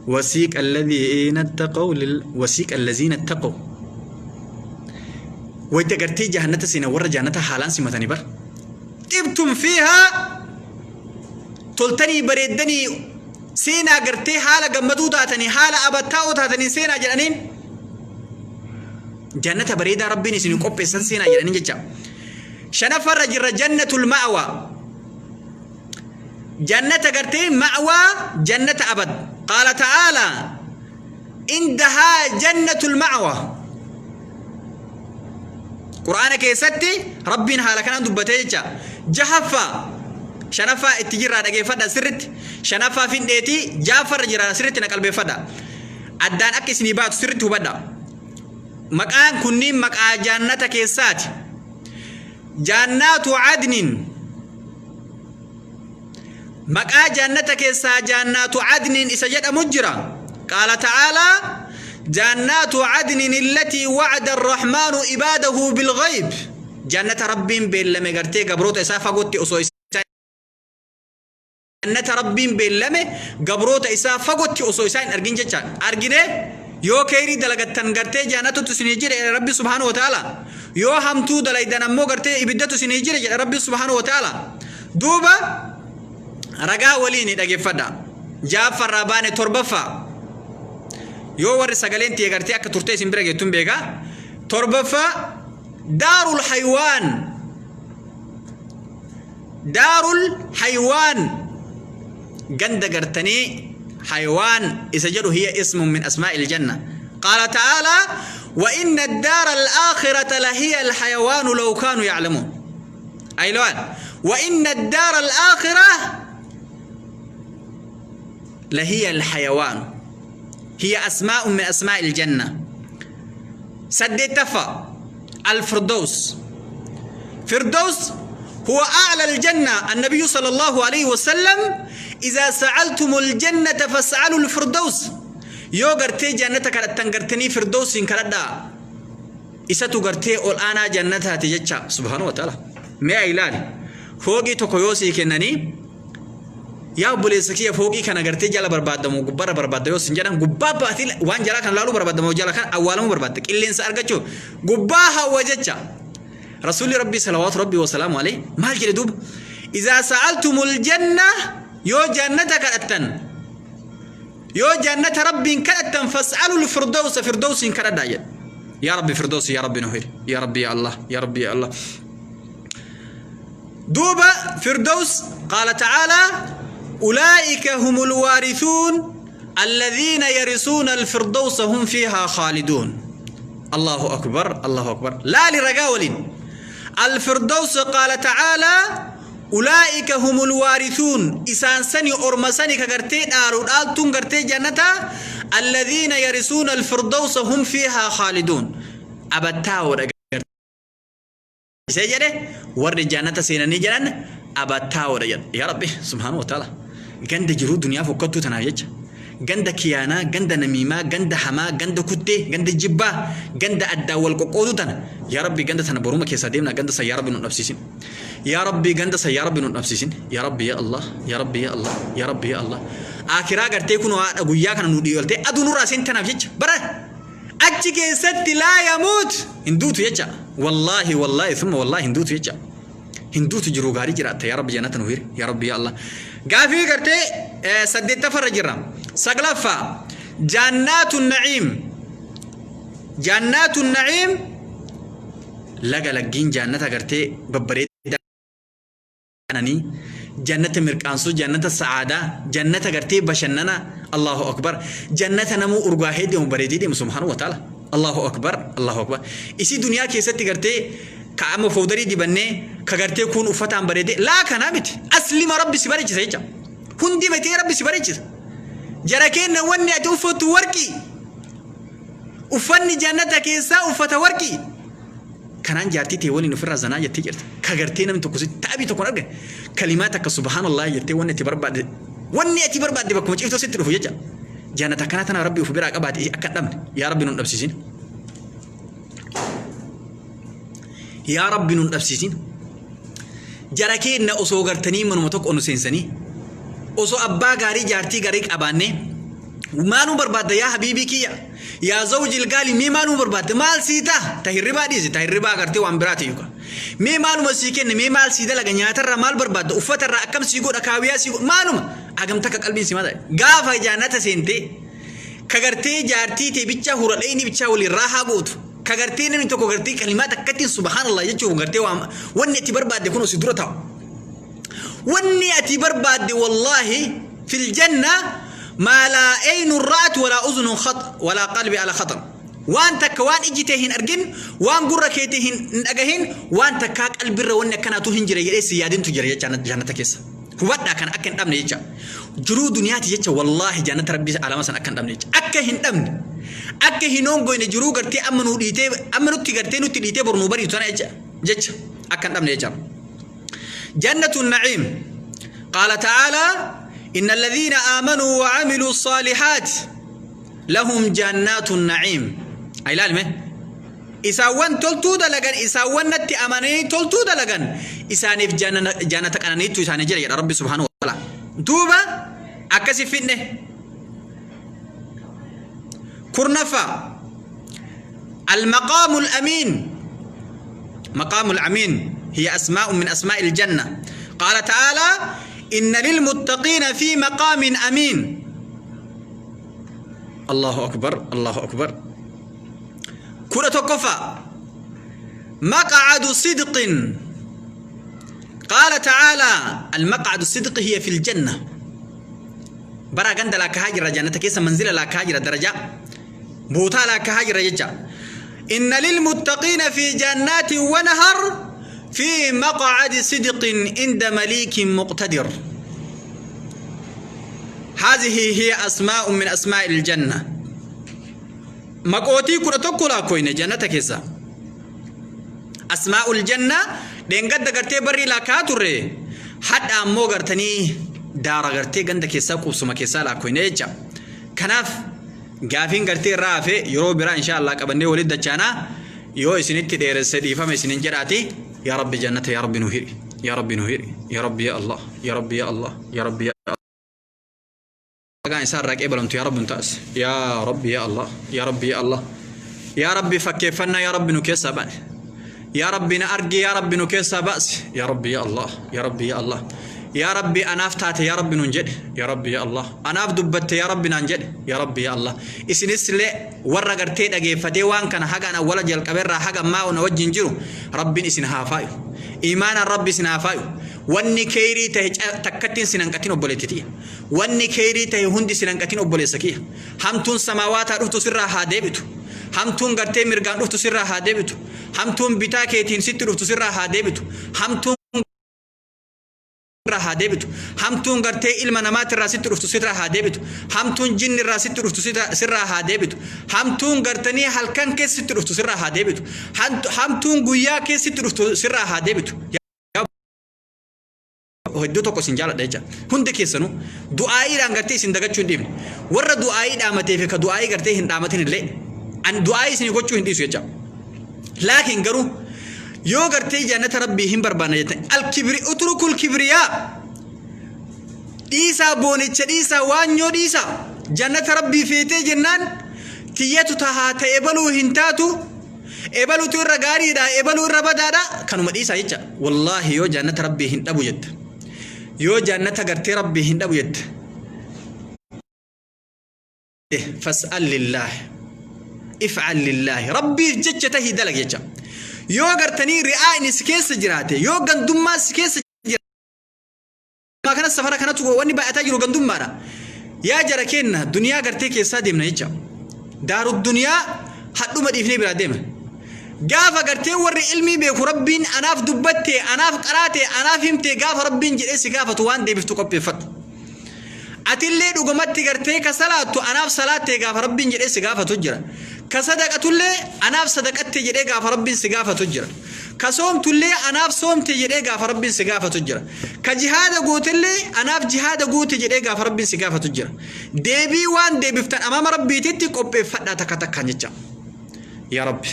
وسيق الذين اتقوا وسيق الذين اتقوا. Wayta gartee jahannata seena, warra jahannata haalaan simatanii bar. طبتم فيها, toltanii bareeddanii seenaa, gartee haala gammaduu taatanii, haala abattaa'oo taatanii seenaa jedhaniin. Jannata bareedaa Rabbiin isin qopheessan seenaa jedhaniin jecha. Shanaffarra jirra. Jannatul ma'wa, jannata gartee ma'waa, jannata abad. قال تعالى: عندها جنة المأوى. Qur'aana keessatti Rabbiin haala kanaan dubbatee jecha. Jahaffaa, shanaffaa itti jirraa, dhageeffadha sirritti. Shanaffaa findheetii jahaffarra jira. Sirritti na qalbeeffadha, addaan akka isinii baatu sirritti hubadha. Maqaan kunniin maqaa jannata keessaati. جنات عدن. Maqaa jannata keessaa jannaatu adnin isa jedhamu jira. Qaala ta'aalaa jannaatu adnin allatii wa'ada arrahmaanu ibaadahu bilghayb. Jannata Rabbiin beellame gartee gabroota isaa fagootti osoo isaa jannata Rabbiin beellame gabroota isaa fagootti osoo isaa hin argin jecha argine. Yoo keeyrii dalagattan gartee jannatutu isinii jira jedhe Rabbi subhaanahu wa ta'ala. Yoo hamtuu dalaydan ammoo gartee ibiddatu isinii jira jedhe Rabbi subhaanahu wa ta'ala. Duuba ragaa waliin dhageeffadha. Ja'affarraa baane torbaffaa. Yoo warri sagaleen tiyya gartee akka turtee isin bira geettun beeka. Torbaffaa, daarul haywaan. Daarul haywaan ganda gartanii haywaan isa jedhu, hiya ismun min asmaa'il janna. Qaala ta'aalaa wa inna addaara al-aakhirata lahiya al-hayawaanu law kaanu ya'lamuun. Aylawaan wa inna addaara al-aakhira lahiya al-hayawaanu, hiya asmaa'un min asmaa'il janna. Saddeettaffaa, al-firdaws. Firdaws huwa a'la al-janna. Annabiyyu sallallahu alayhi wasallam idhaa sa'altumu al-jannata fas'alu al-firdaws. Yoo gartee jannata kadhattan gartanii firdawsiin kadhadhaa, isatu gartee ol aanaa jannataati jecha subhaanahu wa ta'ala. Mee ilaali, fooqii tokko yoo sii kennanii, yaa obboleessa kiyya, fooqii kana gartee jala barbaadamu gubbarra barbaadda yoo sin jedhan, gubbaa baatee waan jalaa kan laaluu barbaadamu, jala kan awwaalamuu barbaadda, qilleensa argachuu gubbaa hawwa jecha. Rasuulli Rabbii salawaatu Rabbii wasalaamu alayhi maal jedhe duuba? Izaa sa'altumul janna, yoo jannata kadhattan, yoo jannata Rabbiin kadhattan, fas'alul firdawsa, firdawsiin kadhadhaa jedhe. Yaa Rabbi, firdawsi yaa Rabbi nu hiri, yaa Rabbi, yaa Allah, yaa Rabbi, yaa Allah. Duuba firdaws, qaala ta'aalaa ulaa'ika humul waarisuun alladhiina yarisuuna alfirdawsa hum fiihaa khaaliduun. Allahu akbar, Allahu akbar. Laali ragaa waliin. Alfirdaws, qaala ta'aalaa ulaa'ika humul waarisuun, isaan sani orma sani ka gartee dhaalu dhaaltuun gartee jannataa, alladhiina yarisuuna alfirdawsa hum fiihaa khaaliduun, abattaa'oodha isee jedhe. Warri jannata seenanii jedhan abattaa'oodha jedha. Yaa Rabbi subhaanahu wa ta'ala, ganda jiruu duniyaa fokkattuu tanaaf jecha ganda kiyaanaa, ganda namiimaa, ganda hamaa, ganda kuttee, ganda jibbaa, ganda addaan wal qoqqooduu tana, yaa Rabbi, ganda tana boruma keessaa deemna. Ganda san yaa Rabbi nun dhabsiisin. Yaa Rabbi, ganda san yaa Rabbi nun dhabsiisin. Yaa Rabbi, yaa Allah, yaa Rabbi, yaa Allah, yaa Rabbi, yaa Allah. Akiraa gartee kun haadha guyyaa kana nu dhiyolte aduu nurraa seen tanaaf jecha bara achi keessatti laa yamuut, hin duutu jecha. Wallaahi, wallaahi, thumma wallaahi, hin duutu jecha, hin duutu. Jiruu gaarii jiraatta. Yaa Rabbi, jannata nu hiri, yaa Rabbi, yaa Allah. Gaafii gartee saddeettaffarra jirra. Saglaffaa, jannaatu na'iim. Jannaatu na'iim laga laggiin jannata gartee babbareedaa qananii, jannata mirqaansuu, jannata sa'aadaa, jannata gartee bashannana. Allahu akbar! Jannata namuu urgaahee deemu, bareedee deemu, subhaanahu wa ta'ala. Allahu akbar, Allahu akbar. Isii duniyaa keessatti gartee ka amma fowdarii dibannee ka gartee kun uffataan bareedee laa kanaa miti. Aslima Rabbi si bareechisa jecha. Hundi matee Rabbi si bareechisa. Jara kenna wanni ati uffattu warqii. Uffanni jannata keessaa uffata warqii. Kanaan jaartii tee waliin ofirraa zanaa jettee jirta. Ka gartee namni tokko sitti taabii tokko hin argine. Kalimaa takka subhaanallah jettee wanni ati barbaadde bakkuma ciftoo sitti dhufu jecha. Jannata akkana tana Rabbi of biraa qabaate akka hin dhabne. Yaa Rabbi, nun dhabsiisin. Yaa Rabbi, nun dhabsiisin. Jara keenna, osoo gartanii manuma tokko nu seensanii, osoo abbaa gaarii jaartii gaarii qabaannee, maaluu barbaadda? Yaa habiibii kiyya, yaa zawjil gaali, mee maaluu barbaadda? Maal sii ta'a? Ta hirribaa dhiisi, ta hirribaa gartee waan biraati yookaan mee maaluma sii kenne? Mee maal sii dalaga? Nyaatarraa maal barbaadda? Uffatarraa akkam sii godha? Kaawiyaa sii godha? Maaluma hagam takka qalbiin si mataa gaafa jannata seentee ka gartee jaartii tee bichaa huradheeni bichaa waliin raahaa gootu, ka gartee namni tokko gartee kalimaa takkattiin subhaanallah jechuun gartee waan wanni ati barbaadde kun si dura taa'u. Wanni ati barbaadde, wallaahi, fil janna maa laa aynun ra'at walaa uzunun khat walaa qalbi ala khatar. Waan takka waan ijji tee hin argin, waan gurra keetii hin dhagahin, waan takkaa qalbirra wanni akkanaatu hin jira jedhee si yaadintu jira jecha jannata keessa. Hubadhaa, kana akka hin dhabne jecha. Jiruu duniyaati jecha, wallaahi, jannata Rabbii alama san akka hin dhabne jecha. Akka hin dhabne. Akka hin hongoyne jiruu gartee amma nu dhiitee, amma nutti gartee nutti dhiitee bor nu bariitu tana jecha, akka hin dhabne jecha. Jannatu na'iim. Qaala ta'aalaa inna alladhiina aamanuu wa amiluu saalihaat lahum jannaatu na'iim. Ilaalme isaawwan toltuu dalagan, isaawwan natti amananii toltuu dalagan, isaaniif jannata qananiitu isaanii jira jedha Rabbi subhaanahu wa ta'ala. Duuba akkasi fidne. Kurnaffaa, المقام الأمين. مقام الأمين هي أسماء من أسماء الجنة. قال تعالى إن للمتقين في مقام أمين. الله أكبر، الله أكبر. 11ffaa، مقعد صدق. قال تعالى المقعد الصدق هي في الجنة. برا ganda lakkaa'aa jirra, jannata keessa manzila lakkaa'aa jira, darajaa bootaa lakkaa'aa jirra jecha. إن للمتقين في جنات ونهر في مقعد صدق عند مليك مقتدر. هذه هي أسماء من أسماء الجنة. Maqootii 11 laakkoyne jannata keessa. أسماء الجنة dheengadda gartee barrii lakkaa turre, hadha ammoo gartanii daara gartee ganda keessaa, qubsuma keessaa laakkoyne jecha. Kanaaf gaafiin gartee irraa hafe yeroo biraa insha Allah qabannee walitti dachaanaa. Yoo isinitti dheeresse dhiifama isinin jedhaati. Yaa Rabbi, jannata yaa Rabbi nu hiri, yaa Rabbi nu hiri, yaa Rabbi ya Allah, yaa Rabbi ya Allah, yaa Rabbi ya Maqaan isaa irraa qeebalamtu yaa Rabbi nu taasise. Yaa Rabbi ya Allah, yaa Rabbi ya Allah, yaa Rabbi, fakkeeffannaa yaa Rabbi nu keessaa baane. Yaa Rabbi na argi, yaa Rabbi nu keessaa baasi. Yaa Rabbi ya Allah, yaa Rabbi ya Allah, yaa Rabbi, anaaf taate yaa Rabbi nun jedhe. Yaa Rabbi ya Allah, anaaf dubbatte yaa Rabbi naan jedhe. Yaa Rabbi ya Allah, isinis illee warra gartee dhageeffatee waan kana hagaan awwala jalqabeerraa haga ammaa na wajjin jiru, Rabbiin isin haa faayu, imaanaan Rabbi isin haa faayu. Wanni keeyrii tahe takkattiin sin hanqatin, obboleetti tiyya. Wanni keeyrii tahe hundi sin hanqatin, obboleessa kiyya. Hamtuun samaawaataa dhuftu sirraa haa deebitu, hamtuun gartee mirgaan dhuftu sirraa haa deebitu, hamtuun bitaa keetiin sitti dhuftu sirraa haa deebitu, hamtuun irraa haa deebitu, hamtuun gartee ilma namaatirraa sitti dhuftu sirraa haa deebitu, hamtuun jinni irraa sitti dhuftu sirraa haa deebitu, hamtuun gartanii halkan keessa sitti dhuftu sirraa haa deebitu, hamtuun guyyaa keessa sitti dhuftu sirraa haa deebitu. Hedduu tokko isin jaaladha jecha. Hundi keessanuu du'aayiidhaan gartee isin dagachuu hin dhiifne. Warra du'aayii dhaamatee fi ka du'aayii gartee hin dhaamatin illee an du'aayii isin gochuu hin dhiisu jecha. Laakiin garuu yoo gartee jannata Rabbii hin barbaanne jettan, الكبر اتركوا الكبرياء, dhiisaa boonicha, dhiisaa waanyoo, dhiisaa. Jannata Rabbii feetee jennaan tiyyatu tahaa ta'e baluu hin taatu, ebalutu irra gaariidha, ebaluu irra badaadha, kanuma dhiisaa jecha. Wallaahi yoo jannata Rabbii hin dhabu jette, yoo jannata gartee Rabbii hin dhabu jette, فاسأل لله، افعل لله, Rabbiif jecha tahii dalag jecha. Yoo gartanii ri'aa'ni si keessa jiraate, yoo gandummaa si keessa jiraate, kana safara kanatu wanni baay'ataa jiru gandummaadha. Yaa jara kenna, duniyaa gartee keessaa deemna jecha. Daaru duniyaa hadhuma dhiifnee biraa deema. Gaafa gartee warri ilmii beeku Rabbiin anaaf dubbatte, anaaf qaraate, anaaf himte gaafa Rabbiin jedhee si gaafatu waan deebiftu qopheeffadhu. Atillee dhugumatti gartee ka salaattu anaaf salaattee gaafa Rabbiin jedhee si gaafatu jira. Ka sadaqatullee anaaf sadaqatte jedhee gaafa Rabbiin si gaafatu jira. Ka soomtullee anaaf soomte jedhee gaafa Rabbiin si gaafatu jira. Ka jihaada gootellee anaaf jihaada goote jedhee gaafa Rabbiin si gaafatu jira. Deebii waan deebiftan amaama Rabbiititti qopheeffadhaa takka takkaan jecha. Yaa Rabbi,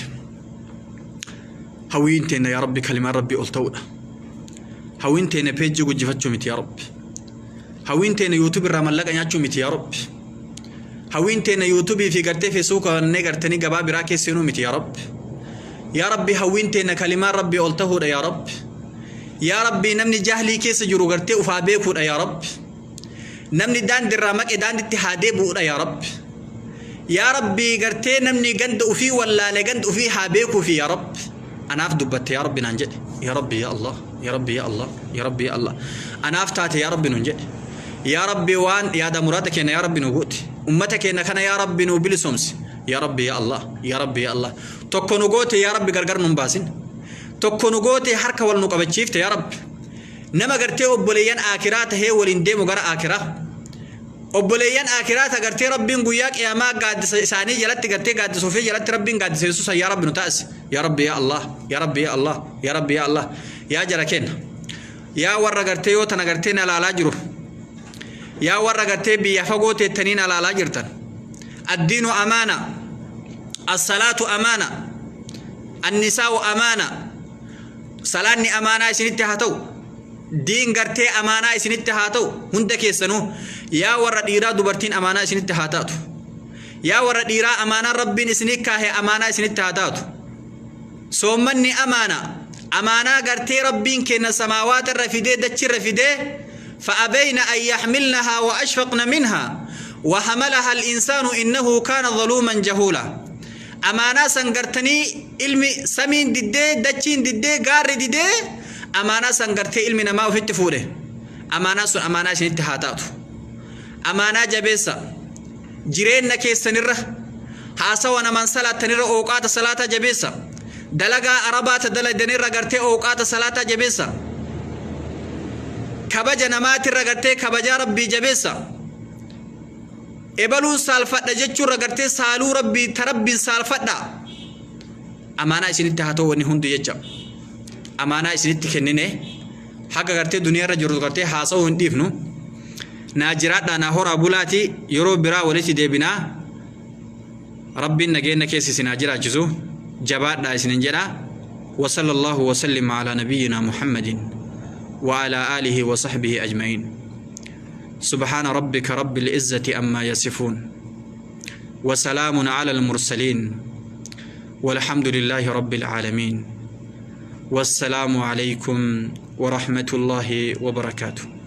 hawwiin teenna yaa Rabbi kalimaan Rabbii ol ta'uudha. Hawwiin teenya peejii guddifachuu miti, yaa Rabbi. Hawwiin teenya YouTube irraa mallaqa nyaachuu miti, yaa Rabbi. Hawwiin teenya YouTubeii fi gartee Facebook kanneen gartanii gabaa biraa keessa seenuu miti, yaa Rabbi. Yaa Rabbi, hawwiin teenya kalimaan Rabbii ol ta'uudha, yaa Rabbi. Yaa Rabbi, namni jahlii keessa jiru gartee ufaa beekuudha, yaa Rabbi. Namni daandirraa maqe daanditti haa deebi'uudha, yaa Rabbi. Yaa Rabbi, gartee namni ganda ufii wallaale ganda ufii haa beekuufi, yaa Rabbi. Anaaf dubbatte yaa Rabbi naan jedhe. Yaa Rabbi ya Allah, yaa Rabbi ya Allah, yaa Rabbi ya Allah. Anaaf taate yaa Rabbi nuun jedhe. Yaa Rabbi, waan yaada muraada keenya yaa Rabbi nu guuti. Ummata keenya kana yaa Rabbi nu bilisoomsi. Yaa Rabbi ya Allah, yaa Rabbi ya Allah. Tokko nu goote yaa Rabbi, gargar nun baasin. Tokko nu goote, harka wal nu qabachiifte, yaa Rabbi. Nama gartee obboleeyyan aakiraa tahee waliin deemu gara aakiraa. Obboleeyyan aakiraa ta gartee Rabbiin guyyaa qiyaamaa gaaddisa isaanii jalatti, gartee gaaddisa ofii jalatti Rabbiin gaaddiseessu san yaa Rabbi nu taasisi. Yaa Rabbi ya Allah, yaa Rabbi ya Allah, yaa Rabbi ya Allah. Yaa jara kenna. Yaa warra gartee yoo tana gartee na laalaa jiru, yaa warra gartee biyya fagoo teettanii na laalaa jirtan, addiinu amaana, assalaatu amaana, annisaa'u amaana. Salaanni amaanaa isinitti haa ta'u, diin gartee amaanaa isinitti haa ta'u. Hunda keessanuu, yaa warra dhiiraa, dubartiin amaanaa isinitti haa taatu. Yaa warra dhiiraa, amaanaan Rabbiin isinii kaahe amaanaa isinitti haa taatu. Soommanni amaana, amaanaa gartee Rabbiin kenna samaawaata irra fidee, dachi irra fidee. فأبين أن يحملنها وأشفقن منها وحملها الإنسان إنه كان ظلوما جهولا. Amaanaa san gartanii ilmi samiin diddee, dachiin diddee, gaarri didee, amaanaa san gartee ilmi namaa ofitti fuudhe. Amaanaa sun amaanaa isinitti haa taatu. Amaanaa jabeessa. Jireenya keessanirra, haasawa namaan salaattanirra ooqaata salaataa jabeessa. Dalagaa arabaata dalaganirra gartee ooqaata salaataa jabeessa. Kabaja namaatirra gartee kabajaa Rabbii jabeessa. Ebaluun saalfadha jechuurra gartee saaluu Rabbii ta Rabbiin saalfadha. Amaanaa isinitti haa ta'u wanni hundi jecha. Amaanaa isinitti kennine, haga gartee duniyaarra jirru gartee haasa'uu hin dhiifnu. Naa jiraadhaa, naa horaa bulaati, yeroo biraa walitti deebinaa. Rabbiin nageenya keessa isin haa jiraachisu. Jabaadhaa isinin jedha. وصلى الله وسلم على نبينا محمد وعلى آله وصحبه أجمعين. سبحان ربك رب العزة أما يصفون، وسلام على المرسلين، والحمد لله رب العالمين، والسلام عليكم ورحمة الله وبركاته.